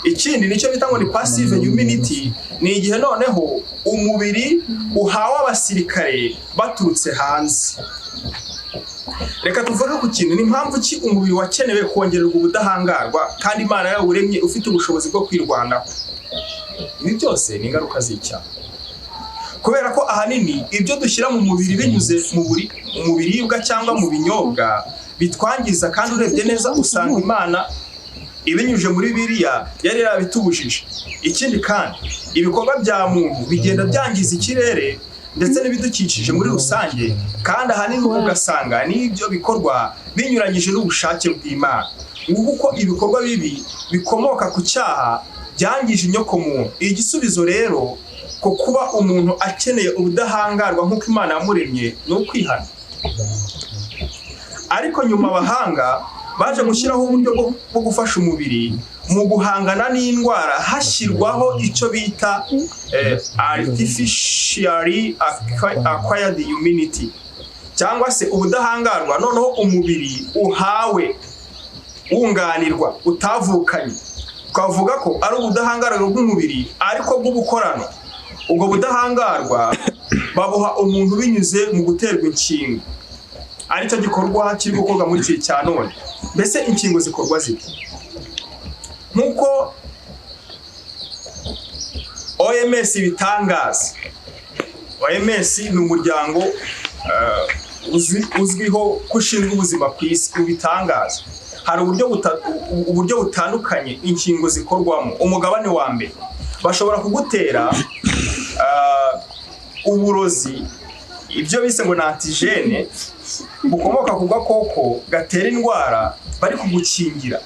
Ikindi nicyo bita ngo ni passive immunity, ni igihe noneho umubiri uhawe abasirikare baturutse hanze. Reka tuvuge ku kintu: ni impamvu ki umubiri wakenewe kongererwa ubudahangarwa kandi Imana yawuremye ufite ubushobozi bwo kwirwanaho? Ibi byose ni ingaruka z'icyaha, kubera ko ahanini ibyo dushyira mu mubiri binyuze mu biribwa cyangwa mu binyobwa bitwangiza, kandi urebye neza usanga Imana ibinyujije muri biriya yari yarabitubujije. Ikindi kandi, ibikorwa bya muntu bigenda byangiza ikirere ndetse n'ibidukikije muri rusange, kandi ahanini ugasanga n'ibyo bikorwa binyuranyije n'ubushake bw'Imana. Nguko uko ibikorwa bibi bikomoka ku cyaha byangije inyokomuntu. Igisubizo rero ko kuba umuntu akeneye ubudahangarwa nk'uko Imana yamuremye ni ukwihana. Ariko nyuma abahanga baje gushyiraho uburyo bwo gufasha umubiri mu guhangana n'indwara, hashyirwaho icyo bita artificially acquired immunity cyangwa se ubudahangarwa noneho umubiri uhawe wunganirwa utavukanye. Twavuga ko ari ubudahangarwa bw'umubiri ariko bw'ubukorano. Ubwo budahangarwa babuha umuntu binyuze mu guterwa inkingo, aricyo gikorwa kiri gukorwa muri iki cya none. Mbese inkingo zikorwa zite? Nk'uko OMS ibitangaza, OMS ni umuryango uzwiho ko ushinzwe ubuzima ku isi, ubitangaza, hari uburyo butandukanye inkingo zikorwamo. Umugabane wa mbere, bashobora kugutera uburozi, ibyo bise ngo ni antigène, bukomoka ku gakoko gatera indwara bari kugukingira.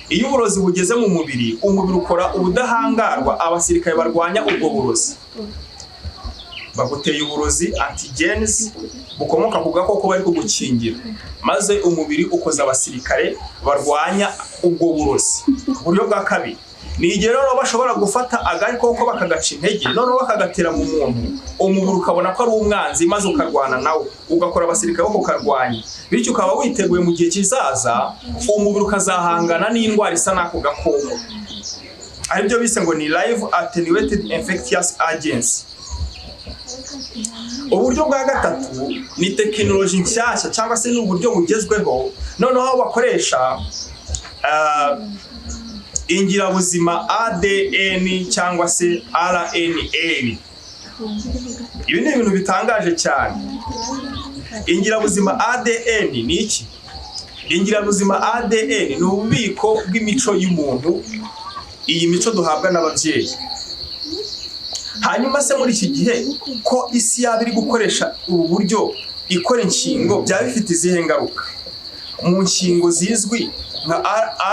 Iyo uburozi bugeze mu mubiri, umubiri ukora ubudahangarwa, abasirikare barwanya ubwo burozi. Baguteye uburozi, antigens, bukomoka ku gakoko bari kugukingira, maze umubiri ukoza abasirikare barwanya ubwo burozi. Uburyo bwa kabiri ni igihe rero bashobora gufata agakoko bakagaca intege, noneho bakagatera mu muntu, umubiri ukabona ko ari umwanzi maze ukarwana nawe, ugakora abasirikare bo kukarwanya, bityo ukaba witeguye mu gihe kizaza, umubiri ukazahangana n'indwara isa n'ako gakoko, aribyo bise ngo ni live attenuated infectious agents. Uburyo bwa gatatu ni tekinoloji nshyashya cyangwa se ni uburyo bugezweho noneho aho bakoresha ingirabuzima ADN cyangwa se RNA. Ibi ni ibintu bitangaje cyane. Ingirabuzima ADN ni iki? Ingirabuzima ADN ni ububiko bw'imico y'umuntu, iyi mico duhabwa n'ababyeyi. Hanyuma se muri iki gihe ko isi yaba iri gukoresha ubu buryo ikora inkingo, byaba bifite izihe ngaruka? Mu nkingo zizwi nka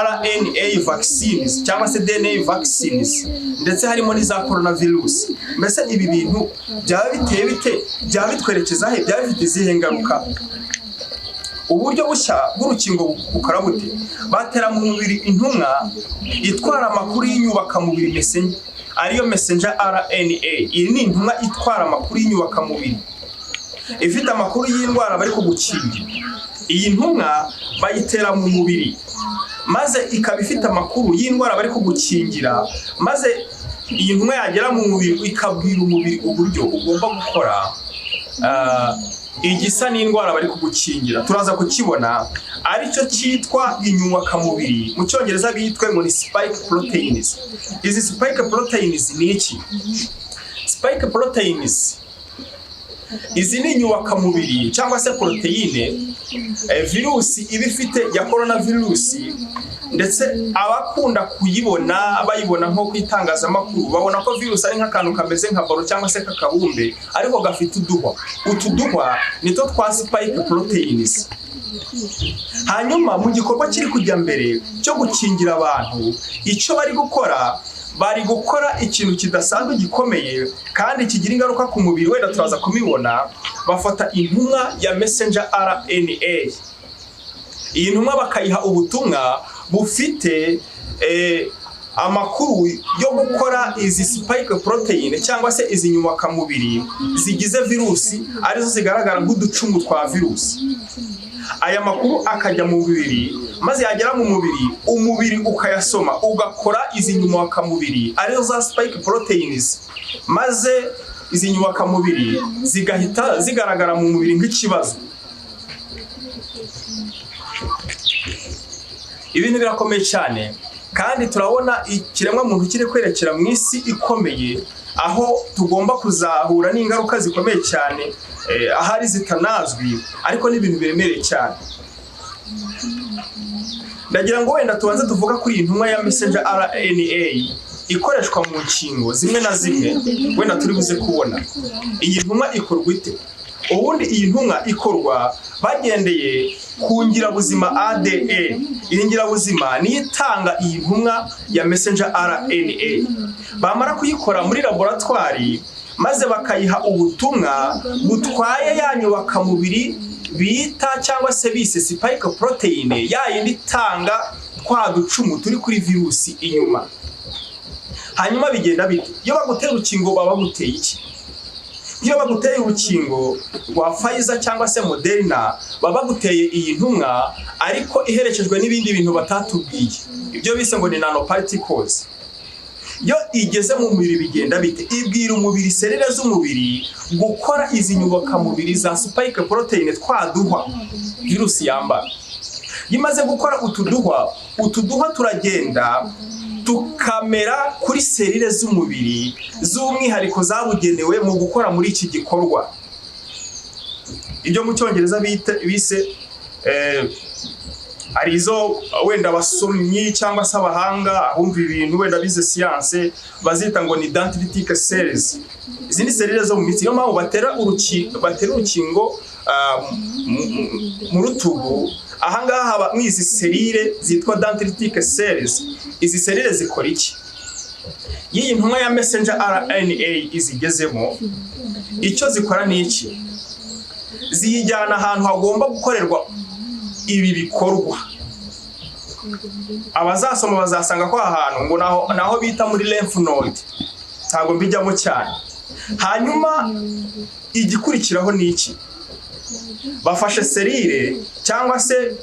RNA vaccines cyangwa se DNA vaccines, ndetse harimo n'iza coronavirus, mbese ibi bintu byaba biteye bite? Byaba bitwerekeza he? Byaba bifite izihe ngaruka? Uburyo bushya bw'urukingo bukora bute? Batera mu mubiri intumwa itwara amakuru y'inyubakamubiri messenger, ariyo messenger RNA. Iyi ni intumwa itwara amakuru y'inyubakamubiri ifite amakuru y'indwara bari kugukingira. Iyi ntumwa bayitera mu mubiri, maze ikaba ifite amakuru y'indwara bari kugukingira, maze iyi ntumwa yagera mu mubiri ikabwira umubiri uburyo ugomba gukora igisa n'indwara bari kugukingira. Turaza kukibona, aricyo cyitwa inyubakamubiri, mu Cyongereza bitwe ngo ni spike proteins. Izi spike proteins ni iki? Spike proteins, izi ni inyubakamubiri cyangwa se poroteyine virusi iba ifite ya coronavirusi. Ndetse abakunda kuyibona, bayibona nko ku itangazamakuru, babona ko virusi ari nk'akantu kameze nka ballon cyangwa se k'akabumbe, ariko gafite uduhwa. Utu duhwa nitwo twa spike proteins. Hanyuma mu gikorwa kiri kujya mbere cyo gukingira abantu, icyo bari gukora, bari gukora ikintu kidasanzwe gikomeye kandi kigira ingaruka ku mubiri, wenda turaza kubibona. Bafata intumwa ya messenger RNA, iyi ntumwa bakayiha ubutumwa bufite amakuru yo gukora izi spike protein cyangwa se izi nyubakamubiri zigize virusi, arizo zigaragara nk'uducumu twa virusi. Aya makuru akajya mu mubiri, maze yagera mu mubiri, umubiri ukayasoma, ugakora izi nyubakamubiri arizo za spike proteins, maze izi nyubakamubiri zigahita zigaragara mu mubiri nk'ikibazo. Ibintu birakomeye cyane, kandi turabona ikiremwamuntu kiri kwerekera mu isi ikomeye, aho tugomba kuzahura n'ingaruka zikomeye cyane, ahari zitanazwi, ariko n'ibintu biremereye cyane. Ndagira ngo wenda tubanze tuvuga kuri iyi ntumwa ya messenger RNA ikoreshwa mu nkingo zimwe na zimwe wenda turi buze kubona. Iyi ntumwa ikorwa ite? Ubundi iyi ntumwa ikorwa bagendeye ku ngirabuzima ADN. Iyi ngirabuzima niyo itanga iyi ntumwa ya messenger RNA. Bamara kuyikora muri laboratwari, maze bakayiha ubutumwa butwaye ya nyubakamubiri bita cyangwa se bise spike protein, ya yindi itanga twa ducumu turi kuri virusi inyuma. Hanyuma bigenda bite? Iyo bagutera urukingo, baba baguteye iki? Iyo baguteye urukingo rwa Pfizer cyangwa se Moderna, baba baguteye iyi ntumwa, ariko iherekejwe n'ibindi bintu batatubwiye, ibyo bise ngo ni nanoparticles. Iyo igeze mu mubiri bigenda bite? Ibwira umubiri, serire z'umubiri, gukora izi nyubakamubiri za spike protein, twaduhwa virusi yambara. Iyo imaze gukora utu duhwa, utu duhwa turagenda tukamera kuri serire z'umubiri z'umwihariko zabugenewe mu gukora muri iki gikorwa, ibyo mu Cyongereza bise hari izo wenda abasomyi cyangwa se abahanga abumva ibintu wenda bize siyanse bazita ngo ni dendritic cells. Izi ni serire zo mu mitsi. Niyo mpamvu batera urukingo mu rutugu. Ahangaha haba mu izi serire zitwa dendritic cells. Izi serire zikora iki? Iyo iyi ntumwa ya messenger RNA izigezemo, icyo zikora ni iki? Ziyijyana ahantu hagomba gukorerwa ibi bikorwa. Abazasoma bazasanga ko aha hantu ngo naho bita muri lymph node, ntabwo mbijyamo cyane. Hanyuma igikurikiraho ni iki? Bafashe serire cyangwa se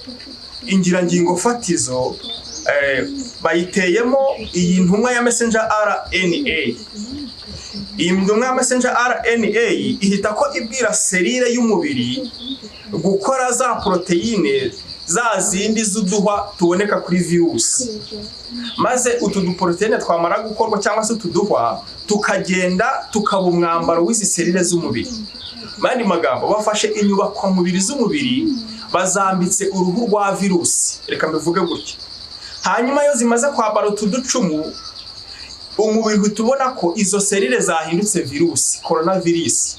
ingirangingo fatizo, bayiteyemo iyi ntumwa ya messenger RNA. Iyi ntumwa ya messenger RNA ihita ko ibwira serire y'umubiri gukora za poroteyine. za zindi z'uduhwa tuboneka kuri virusi, maze utu duporoteyine twamara gukorwa cyangwa se utu duhwa tukagenda tukaba umwambaro w'izi serire z'umubiri. Mu yandi magambo, bafashe inyubakwamubiri z'umubiri bazambitse uruhu rwa virusi, reka mbivuge gutya. Hanyuma iyo zimaze kwambara utu ducumu, umubiri uhita ubona ko izo serire zahindutse virusi, korona virusi,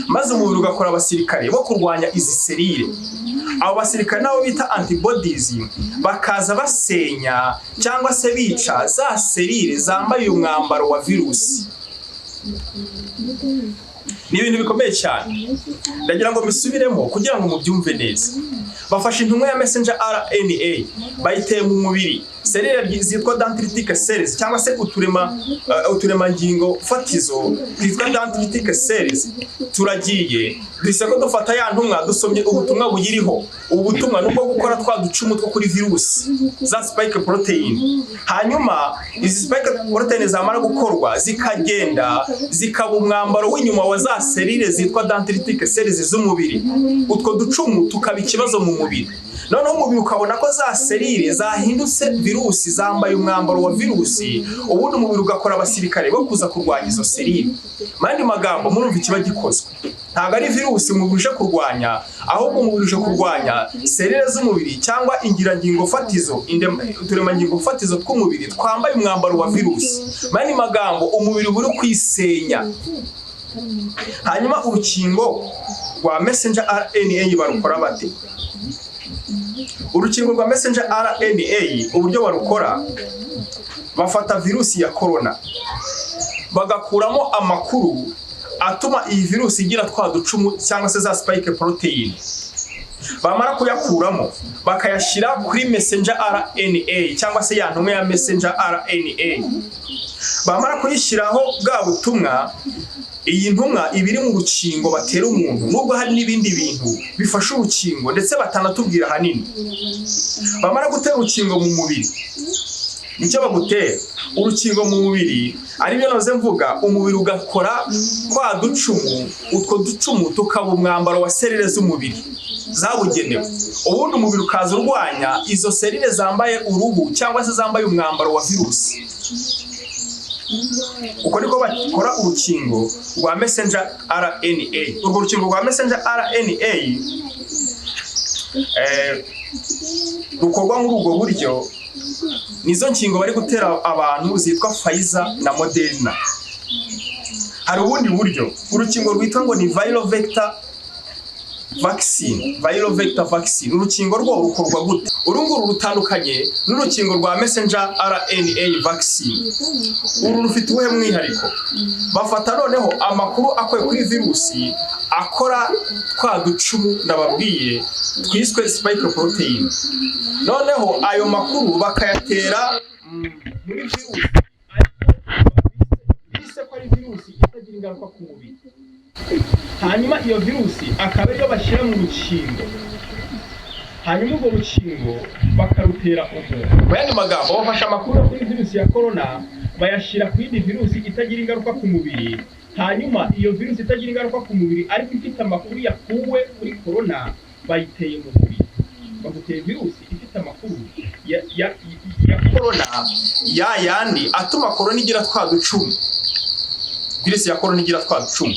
maze umubiri ugakora abasirikare bo kurwanya izi serire. Abo basirikare nabo bita antibodies, bakaza basenya cyangwa se bica za serire zambaye uyu mwambaro wa virusi. Ni ibintu bikomeye cyane, ndagira ngo mbisubiremo kugira ngo mubyumve neza. Bafashe intumwa ya messenger RNA bayiteye mu mubiri, serire zitwa dendritic cells cyangwa se uturemangingo fatizo twitwa dendritic cells. Turagiye duhise ko dufata ya ntumwa, dusomye ubutumwa buyiriho. Ubu butumwa ni ubwo gukora twa ducumu two kuri virusi, za spike protein. Hanyuma izi spike protein zamara gukorwa, zikagenda zikaba umwambaro w'inyuma wa za serire zitwa dendritic cells z'umubiri, utwo ducumu tukaba ikibazo mu mubiri. Noneho umubiri ukabona ko za serire zahindutse virusi, zambaye umwambaro wa virusi, ubundi umubiri ugakora abasirikare bo kuza kurwanya izo serire. Mu yandi magambo, murumva ikiba gikozwe ntabwo ari virusi umubiri uje kurwanya, ahubwo umubiri uje kurwanya serire z'umubiri cyangwa ingirangingo fatizo, uturemangingo fatizo tw'umubiri twambaye umwambaro wa virusi. Mu yandi magambo, umubiri uba uri kwisenya. Hanyuma urukingo rwa messenger RNA barukora bate? Urukingo rwa messenger RNA uburyo barukora, bafata virusi ya corona bagakuramo amakuru atuma iyi virusi igira twa ducumu cyangwa se za spike protein. Bamara kuyakuramo, bakayashyira kuri messenger RNA cyangwa se ya ntumwa ya messenger RNA. Bamara kuyishyiraho bwa butumwa, iyi ntumwa iba iri mu rukingo batera umuntu, nubwo hari n'ibindi bintu bifasha urukingo ndetse batanatubwira ahanini. Bamara gutera urukingo mu mubiri, nicyo bagutera urukingo mu mubiri, aribyo noze mvuga, umubiri ugakora twa ducumu, utwo ducumu tukaba umwambaro wa serire z'umubiri zabugenewe, ubundi umubiri ukaza urwanya izo serire zambaye uruhu cyangwa se zambaye umwambaro wa virusi. Uko niko bakora urukingo rwa messenger RNA. Urwo rukingo rwa messenger RNA rukorwa muri ubwo buryo, nizo nkingo bari gutera abantu zitwa Pfizer na Moderna. Hari ubundi buryo, urukingo rwitwa ngo ni viral vector vaccine. Viral vector vaccine, urukingo rwo rukorwa gute? Uru nguru rutandukanye n'urukingo rwa messenger RNA vaccine. Uru rufite uwuhe mwihariko? Bafata noneho amakuru akuye kuri virusi akora twa ducumu nababwiye twiswe spike protein, noneho ayo makuru bakayatera muri virusi, ariko bise ko ari virusi itagira ingaruka ku mubiri. Hanyuma iyo virusi akaba ariyo bashyira mu rukingo, hanyuma urwo rukingo bakarutera umuntu. Mu yandi magambo, bafashe amakuru yo kuri virusi ya corona bayashyira ku yindi virusi itagira ingaruka ku mubiri. Hanyuma iyo virusi itagira ingaruka ku mubiri ariko ifite amakuru yakuwe kuri corona, bayiteye mu mubiri. Baguteye virusi ifite amakuru ya corona, ya yandi atuma corona igira twa ducumu. Virusi ya corona igira twa ducumu,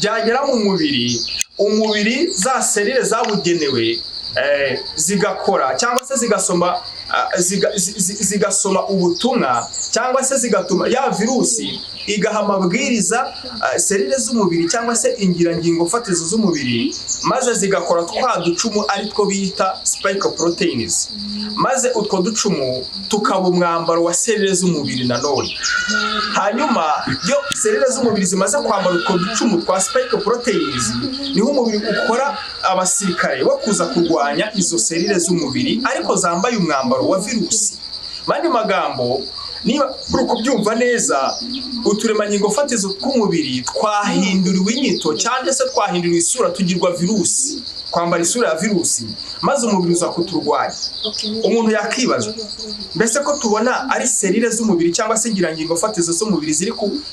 byagera mu mubiri, umubiri za serire zabugenewe zigakora cyangwa se zigasoma zigasoma ubutumwa cyangwa se zigatuma ya virusi igaha amabwiriza serire z'umubiri cyangwa se ingirangingo fatizo z'umubiri, maze zigakora twa ducumu ari two bita spike proteins, maze utwo ducumu tukaba umwambaro wa serire z'umubiri nanone. Hanyuma iyo serire z'umubiri zimaze kwambara utwo ducumu twa spike proteins, niho umubiri ukora abasirikare bo kuza kurwanya izo serire z'umubiri ariko zambaye umwambaro wa virusi. Mu yandi magambo, niba uri kubyumva neza, uturemangingo fatizo tw'umubiri twahinduriwe inyito cyangwa se twahinduriwe isura, tugirwa virusi, kwambara isura ya virusi, maze umubiri uza kuturwanya. Umuntu yakibaza, mbese ko tubona ari serire z'umubiri cyangwa se ingirangingo fatizo z'umubiri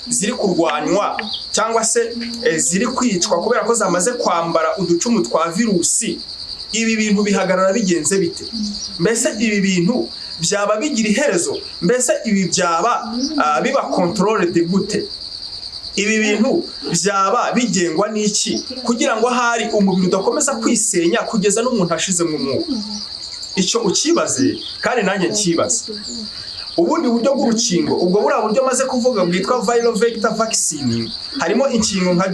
ziri kurwanywa cyangwa se ziri kwicwa kubera ko zamaze kwambara uducumu twa virusi. Ibi bintu bihagarara bigenze bite? Mbese ibi bintu byaba bigira iherezo? Mbese ibi byaba biba contrôlé de gute? Ibi bintu byaba bigengwa n'iki kugira ngo ahari umubiri udakomeza kwisenya kugeza n'umuntu ashizemo umwuka? Icyo ukibaze kandi nanjye nkibaze. Ubundi buryo bw'urukingo, ubwo buriya buryo maze kuvuga bwitwa viral vector vaccine, harimo inkingo nka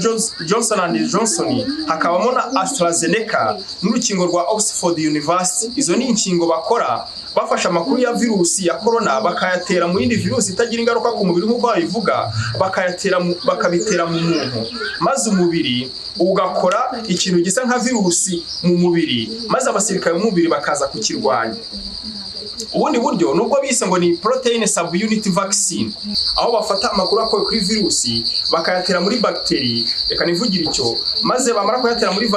Johnson and Johnson, hakabamo na AstraZeneca n'urukingo rwa Oxford University. Izo ni inkingo bakora bafashe amakuru ya virusi ya corona, bakayatera mu yindi virusi itagira ingaruka ku mubiri nk'uko babivuga, bakabitera mu muntu, maze umubiri ugakora ikintu gisa nka virusi mu mubiri, maze abasirikare b'umubiri bakaza kukirwanya. Ubundi buryo nubwo bise ngo ni protein subunit vaccine, aho bafata amakuru akuwe kuri virusi bakayatera muri bagiteri, reka nivugire icyo, maze bamara kuyatera muri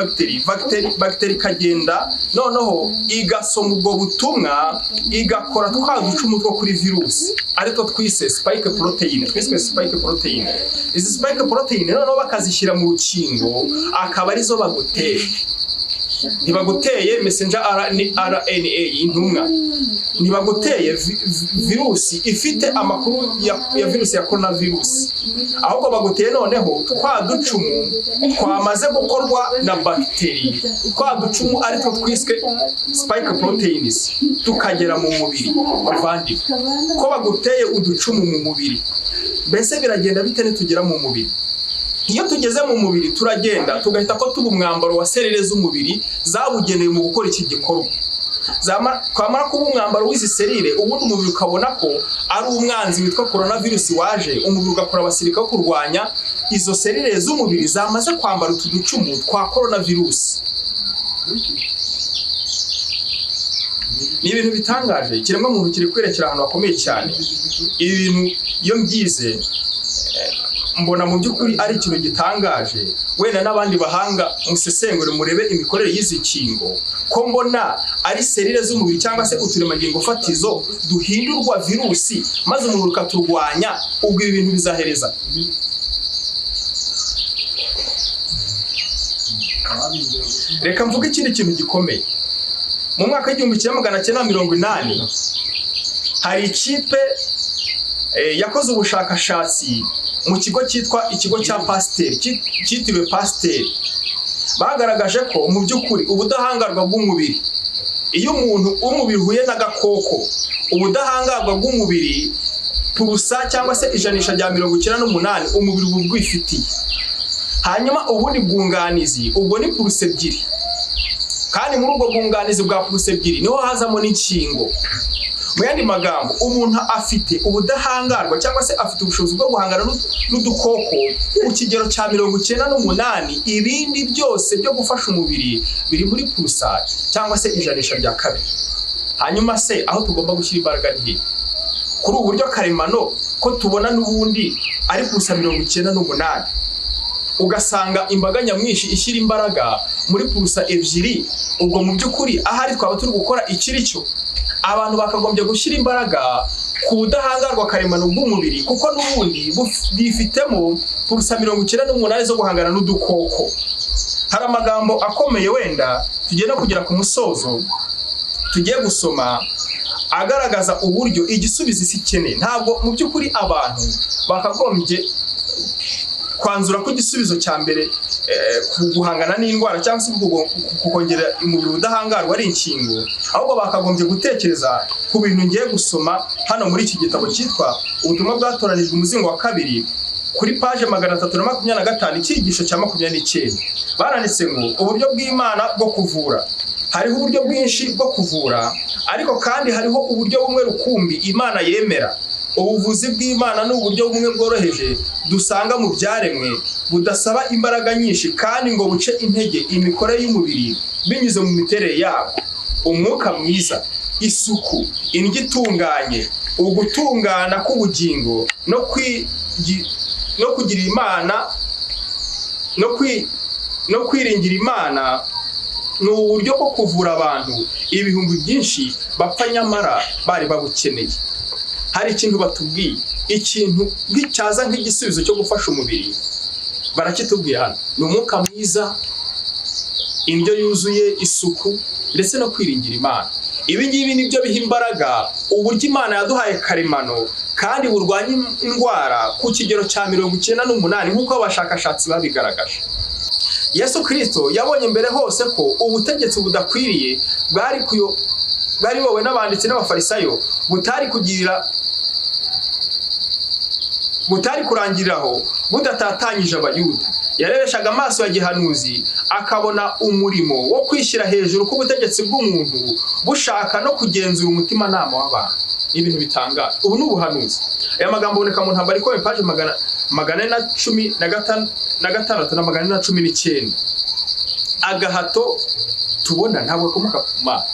bagiteri ikagenda noneho igasoma ubwo butumwa, igakora twa ducumu two kuri virusi, aritwo twise spike protein, twiswe spike protein. Izi spike protein noneho bakazishyira mu rukingo, akaba arizo bagutera. Ntibaguteye messenger RNA intumwa, ntibaguteye virusi ifite amakuru ya virusi ya coronavirus, ahubwo baguteye noneho twa ducumu twamaze gukorwa na bagiteri, twa ducumu aritwo twiswe spike proteins, tukagera mu mubiri. Bavandimwe, ko baguteye uducumu mu mubiri, mbese biragenda bite nitugera mu mubiri? Iyo tugeze mu mubiri, turagenda tugahita ko tuba umwambaro wa serire z'umubiri zabugenewe mu gukora iki gikorwa. Twamara kuba umwambaro w'izi serire, ubundi umubiri ukabona ko ari umwanzi witwa coronavirus waje, umubiri ugakora abasirikare bo kurwanya izo serire z'umubiri zamaze kwambara utu ducumu twa coronavirus. Ni ibintu bitangaje. Ikiremwamuntu kiri kwerekera ahantu hakomeye cyane. Ibi bintu iyo mbyize, mbona mu by'ukuri ari ikintu gitangaje. Wenda n'abandi bahanga musesengure, murebe imikorere y'izi nkingo, ko mbona ari serire z'umubiri cyangwa se uturemangingo fatizo duhindurwa virusi, maze umubiri ukaturwanya. Ubwo ibi bintu bizahereza? Reka mvuge ikindi kintu gikomeye. Mu mwaka w'1980 hari ikipe yakoze ubushakashatsi mu kigo cyitwa ikigo cya Pasiteri, cyitiriwe Pasiteri. Bagaragaje ko mu by'ukuri ubudahangarwa bw'umubiri, iyo umuntu umubiri uhuye n'agakoko, ubudahangarwa bw'umubiri pourcent cyangwa se ijanisha rya 98 umubiri uba ubwifitiye. Hanyuma ubundi bwunganizi, ubwo ni pourcent 2, kandi muri ubwo bwunganizi bwa pourcent 2 niho hazamo n'inkingo. Mu yandi magambo, umuntu afite ubudahangarwa cyangwa se afite ubushobozi bwo guhangana n'udukoko ku kigero cya 98. Ibindi byose byo gufasha umubiri biri muri pourcent cyangwa se ijanisha rya 2. Hanyuma se aho tugomba gushyira imbaraga ni hehe kuri ubu buryo karemano, ko tubona n'ubundi ari pourcent 98, ugasanga imbaga nyamwinshi ishyira imbaraga muri pourcent 2? Ubwo mu by'ukuri ahari twaba turi gukora ikiri cyo? Abantu bakagombye gushyira imbaraga ku budahangarwa karemano bw'umubiri, kuko n'ubundi bifitemo pourcent 98 zo guhangana n'udukoko. Hari amagambo akomeye, wenda tugenda kugera ku musozo, tugiye gusoma, agaragaza uburyo igisubizo isi ikeneye. Ntabwo mu by'ukuri abantu bakagombye kwanzura ko igisubizo cya mbere ku guhangana n'indwara cyangwa se ku kongera umubiri ubudahangarwa ari inkingo, ahubwo bakagombye gutekereza ku bintu ngiye gusoma hano muri iki gitabo cyitwa Ubutumwa Bwatoranijwe, umuzingo wa kabiri, kuri paje 325, icyigisho cya 29. Baranditse ngo: "Uburyo bw'Imana bwo kuvura." Hariho uburyo bwinshi bwo kuvura, ariko kandi hariho uburyo bumwe rukumbi Imana yemera. Ubuvuzi bw'Imana ni uburyo bumwe bworoheje dusanga mu byaremwe, budasaba imbaraga nyinshi kandi ngo buce intege imikorere y'umubiri binyuze mu miterere yabo. Umwuka mwiza, isuku, indyo itunganye, ugutungana k'ubugingo no kugira Imana no kwiringira Imana ni uburyo bwo kuvura abantu ibihumbi byinshi bapfa nyamara bari babukeneye. Hari ikintu batubwiye, ikintu cyaza nk'igisubizo cyo gufasha umubiri, barakitubwiye hano: ni umwuka mwiza, Indyo yuzuye, isuku ndetse no kwiringira Imana. Ibi ngibi nibyo biha imbaraga uburyo Imana yaduhaye karemano kandi burwanya indwara ku kigero cya 98, nk'uko abashakashatsi babigaragaje. Yesu Kirisito yabonye mbere hose ko ubutegetsi budakwiriye bwari buyobowe n'abanditsi n'Abafarisayo butari kurangiriraho budatatanyije Abayuda. Yarebeshaga amaso ya gihanuzi akabona umurimo wo kwishyira hejuru k'ubutegetsi bw'umuntu bushaka no kugenzura umutimanama w'abantu. Ni ibintu bitangaje, ubu ni ubuhanuzi. Aya magambo aboneka mu Ntambara Ikomeye, paji 416 na 419. Agahato tubona ntabwo gakomoka ku Mana,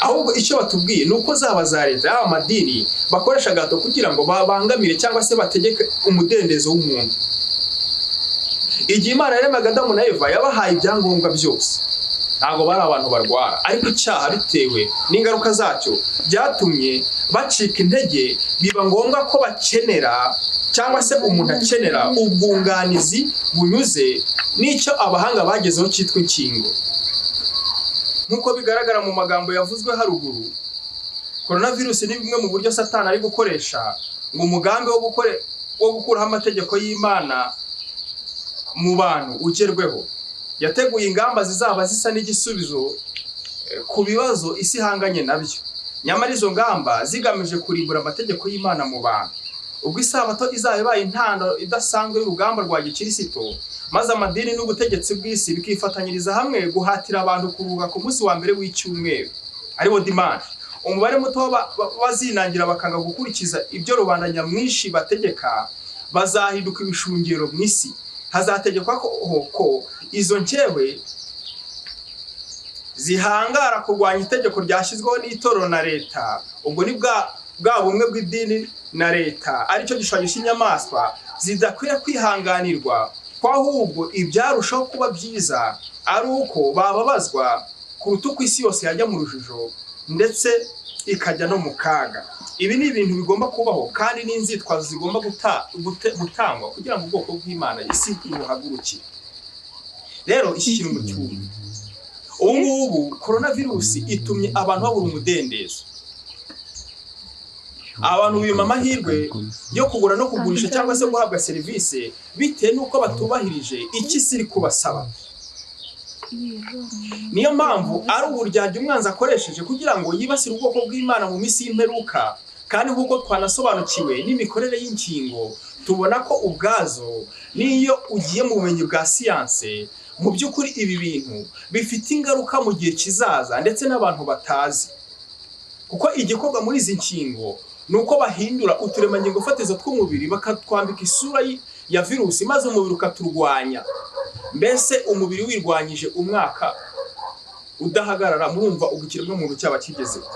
ahubwo icyo batubwiye ni uko zaba za leta, yaba amadini, bakoresha agahato kugira ngo babangamire cyangwa se bategeke umudendezo w'umuntu. Igihe Imana yaremaga Adamu na Eva, yabahaye ibyangombwa byose, ntabwo bari abantu barwara. Ariko icyaha, bitewe n'ingaruka zacyo, byatumye bacika intege, biba ngombwa ko bakenera cyangwa se umuntu akenera ubwunganizi bunyuze n'icyo abahanga bagezeho cyitwa inkingo. Nk'uko bigaragara mu magambo yavuzwe haruguru, coronavirus ni bimwe mu buryo Satani ari gukoresha ngo umugambi wo gukuraho amategeko y'Imana mu bantu ugerweho. Yateguye ingamba zizaba zisa n'igisubizo ku bibazo isi ihanganye nabyo, nyamara izo ngamba zigamije kurimbura amategeko y'Imana mu bantu. Ubwo Isabato izaba ibaye intandaro idasanzwe y'urugamba rwa gikirisito, maze amadini n'ubutegetsi bw'isi bikifatanyiriza hamwe guhatira abantu kuruhuka ku munsi wa mbere w'icyumweru, ariwo dimanche, umubare muto w'abazinangira bakanga gukurikiza ibyo rubanda nyamwinshi bategeka bazahinduka ibishungero mu isi. Hazategekwa ko izo nkewe zihangara kurwanya itegeko ryashyizweho n'itorero na leta, ubwo ni bwa bumwe bw'idini na leta, aricyo gishushanyo cy'inyamaswa, zidakwiye kwihanganirwa, ko ahubwo ibyarushaho kuba byiza ari uko bababazwa kuruta uko isi yose yajya mu rujijo ndetse ikajya no mu kaga. Ibi ni ibintu bigomba kubaho kandi n'inzitwazo zigomba gutangwa kugira ngo ubwoko bw'Imana, isi ibuhagurukire. Rero iki kintu mu cyumba ubu ngubu, coronavirus itumye abantu babura umudendezo, abantu bima amahirwe yo kugura no kugurisha cyangwa se guhabwa serivisi bitewe n'uko batubahirije icyo isi iri kubasaba. Niyo mpamvu ari uburyarya umwanzi akoresheje kugira ngo yibasire ubwoko bw'Imana mu minsi y'imperuka. Kandi nk'uko twanasobanukiwe n'imikorere y'inkingo, tubona ko ubwazo n'iyo ugiye mu bumenyi bwa siyanse, mu by'ukuri ibi bintu bifite ingaruka mu gihe kizaza ndetse n'abantu batazi, kuko igikorwa muri izi nkingo ni uko bahindura uturemangingo fatizo tw'umubiri, bakatwambika isura ya virusi, maze umubiri ukaturwanya. Mbese umubiri wirwanyije umwaka udahagarara, murumva ubwo ikiremwamuntu cyaba kigezeho.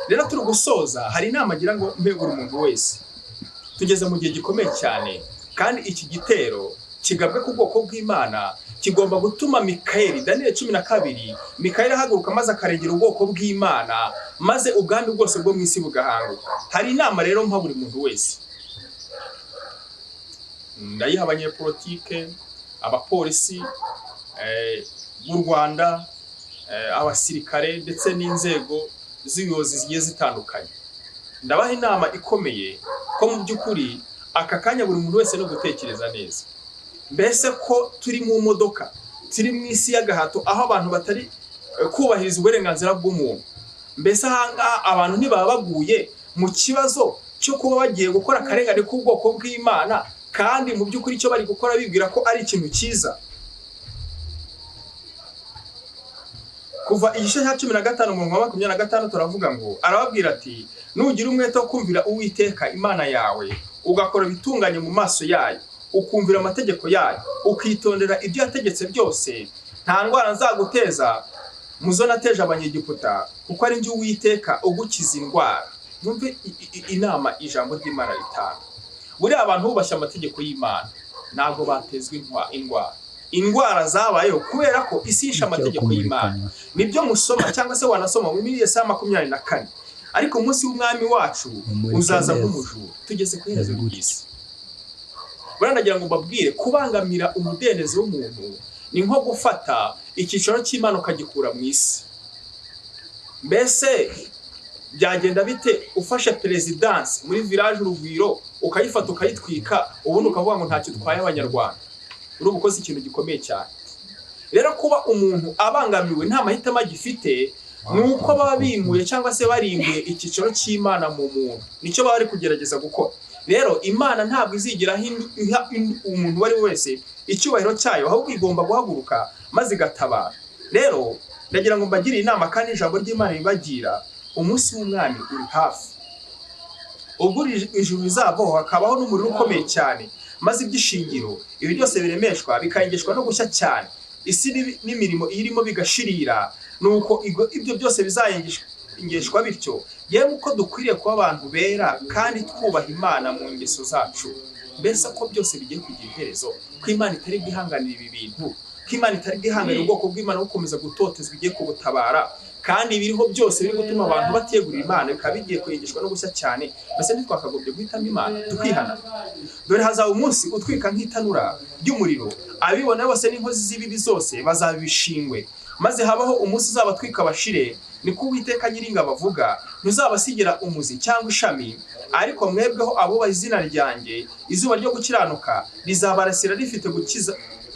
Rero turi gusoza, hari inama agira ngo mbe buri muntu wese. Tugeze mu gihe gikomeye cyane, kandi iki gitero kigabwe ku bwoko bw'Imana kigomba gutuma Mikayeli, Daniel 12, Mikayeli ahaguruka maze akarengera ubwoko bw'Imana, maze ubwami bwose bwo mu isi bugahanguka. Hari inama rero mpa buri muntu wese, ndayiha abanyepolitike, abapolisi b'u Rwanda, abasirikare ndetse n'inzego z'ubuyobozi zigiye zitandukanye. Ndabaha inama ikomeye ko mu by'ukuri aka kanya buri muntu wese no gutekereza neza. Mbese ko turi mu modoka, turi mu isi y'agahato, aho abantu batari kubahiriza uburenganzira bw'umuntu, mbese ahangaha abantu ntibaba baguye mu kibazo cyo kuba bagiye gukora akarengane k'ubwoko bw'Imana, kandi mu by'ukuri icyo bari gukora bibwira ko ari ikintu cyiza? Kuva igice cya 15 umurongo wa 26 turavuga ngo arababwira ati: nugira umwete wo kumvira Uwiteka Imana yawe, ugakora ibitunganye mu maso yayo, ukumvira amategeko yayo, ukitondera ibyo yategetse byose, nta ndwara nzaguteza muzo nateje Abanyegiputa, kuko ari njye Uwiteka ugukiza indwara. Mwumve inama ijambo ry'Imana ritanga. Buriya abantu bubashye amategeko y'Imana ntabwo batezwa indwara. Indwara zabayeho kubera ko isi yishe amategeko y'Imana. Nibyo musoma cyangwa se wanasoma muri Yesaya 24. Ariko umunsi w'umwami wacu uzaza nk'umujura. Tugeze ku iherezo ry'isi. Buriya ndagira ngo mbabwire, kubangamira umudendezo w'umuntu ni nko gufata Icyicaro cy'Imana ukagikura mu isi. Mbese byagenda bite ufashe perezidansi muri Village Urugwiro, ukayifata ukayitwika, ubundi ukavuga ngo ntacyo utwaye Abanyarwanda? Uri ukoze ikintu gikomeye cyane. Rero kuba umuntu abangamiwe nta mahitamo agifite, ni uko baba bimuye cyangwa se barimbuye icyicaro cy'Imana mu muntu. Nicyo baba bari kugerageza gukora. Rero Imana ntabwo izigera iha umuntu uwo ari we wese icyubahiro cyayo, ahubwo igomba guhaguruka maze igatabara. Rero ndagira ngo mbagire inama, kandi ijambo ry'Imana ribagira: umunsi w'Umwami uri hafi, ubwo ijuru rizavaho hakabaho n'umuriro ukomeye cyane, maze iby'ishingiro ibi byose biremeshwa bikayengeshwa no gushya cyane, isi n'imirimo iyirimo bigashirira. Nuko ibyo byose bizayengeshwa bityo, yemwe uko dukwiriye kuba abantu bera kandi twubaha Imana mu ngeso zacu. Mbese ko byose bigiye kugira iherezo, ko Imana itari bwihanganira ibi bintu, ko Imana itari bwihanganira ubwoko bw'Imana bukomeza gutotezwa, igiye kubutabara, kandi ibiriho byose biri gutuma abantu batiyegurira Imana bikaba bigiye kwengeshwa no gushya cyane, mbese ntitwakagombye guhitamo Imana tukihana? Dore hazaba umunsi utwika nk'itanura ry'umuriro, abibona bose n'inkozi z'ibibi zose bazabishingwe, maze habaho umunsi uzabatwika bashire, niko Uwiteka Nyiringabo avuga, ntuzabasigira umuzi cyangwa ishami. Ariko mwebweho abubaha izina ryanjye, izuba ryo gukiranuka rizabarasira rifite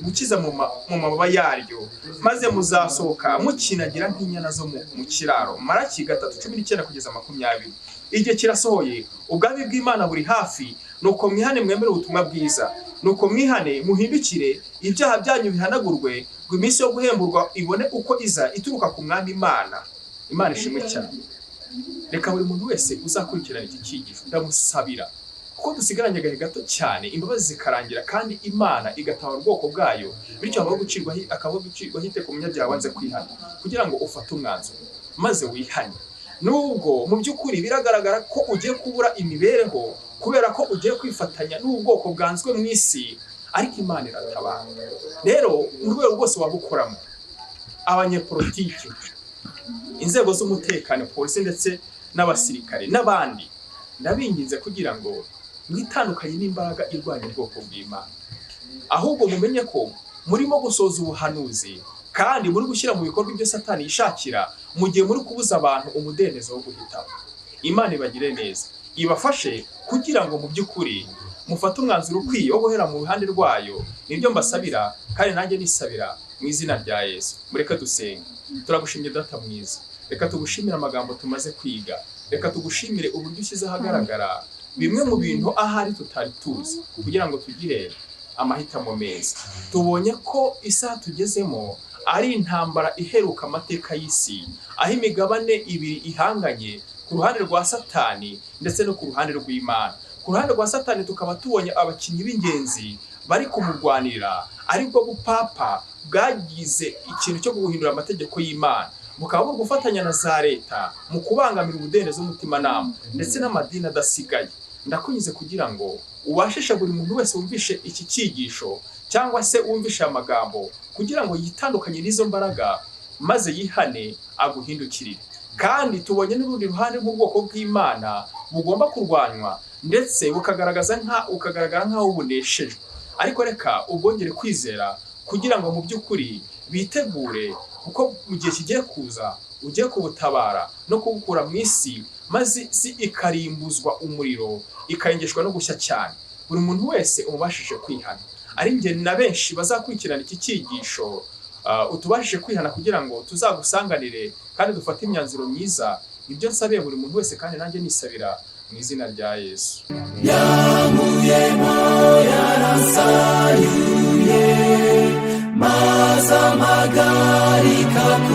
gukiza mu mababa yaryo, maze muzasohoka mukinagira nk'inyana zo mu kiraro. Maraki 3:19-20. Igihe kirasohoye, ubwami bw'Imana buri hafi. Nuko mwihane mwemere ubutumwa bwiza. Nuko mwihane muhindukire, ibyaha byanyu bihanagurwe, ngo iminsi yo guhemburwa ibone uko iza ituruka ku Mwami Imana. Imana ishimwe cyane. Reka buri muntu wese uzakurikirana iki cyigisho, ndamusabira, kuko dusigaranye agahe gato cyane, imbabazi zikarangira kandi Imana igatabara ubwoko bwayo, bityo habaho gucirwaho, akabaho gucirwaho iteka umunyabyaha wanze kwihana, kugira ngo ufate umwanzuro maze wihane. Nubwo mu by'ukuri biragaragara ko ugiye kubura imibereho kubera ko ugiye kwifatanya n'ubwoko bwanzwe mu isi, ariko Imana iratabara. Rero mu rwego rwose waba ukoramo, abanyepolitiki, inzego z'umutekano, polisi ndetse n'abasirikare n'abandi, ndabinginze kugira ngo mwitandukanye n'imbaraga irwanya ubwoko bw'Imana, ahubwo mumenye ko murimo gusoza ubuhanuzi kandi muri gushyira mu bikorwa ibyo Satani yishakira, mu gihe muri kubuza abantu umudendezo wo guhitamo. Imana ibagire neza, ibafashe kugira ngo mu by'ukuri mufate umwanzuro ukwiye wo guhera mu ruhande rwayo. Nibyo mbasabira kandi nanjye nisabira mu izina rya Yesu. Mureke dusenge. Turagushimye Data mwiza, reka tugushimire amagambo tumaze kwiga, reka tugushimire uburyo ushyize ahagaragara bimwe mu bintu ahari tutari tuzi, kugira ngo tugire amahitamo meza. Tubonye ko isaha tugezemo ari intambara iheruka amateka y'isi, aho imigabane ibiri ihanganye, ku ruhande rwa Satani ndetse no ku ruhande rw'Imana. Ku ruhande rwa Satani tukaba tubonye abakinnyi b'ingenzi bari kumurwanira, aribwo bupapa bwagize ikintu cyo guhindura amategeko y'Imana, bukaba buri gufatanya na za leta mu kubangamira umudendezo w'umutimanama, ndetse n'amadini adasigaye. Ndakunyuze kugira ngo ubashishe buri muntu wese wumvishe iki cyigisho cyangwa se wumvishe aya magambo, kugira ngo yitandukanye n'izo mbaraga maze yihane aguhindukirire. Kandi tubonye n'urundi ruhande rw'ubwoko bw'Imana bugomba kurwanywa ndetse bukagaragara nk'aho buneshejwe, ariko reka ubwongere kwizera kugira ngo mu by'ukuri bitegure, kuko mu gihe kigiye kuza ugiye kubutabara no kubukura mu isi, maze isi ikarimbuzwa umuriro, ikayengeshwa no gushya cyane. Buri muntu wese umubashije kwihana, ari njye na benshi bazakurikirana iki cyigisho, utubashije kwihana kugira ngo tuzagusanganire kandi dufate imyanzuro myiza. Ibyo nsabiye buri muntu wese kandi nanjye nisabira mu izina rya Yesu. Yankuyemo yaransayuye, maze amagarika ku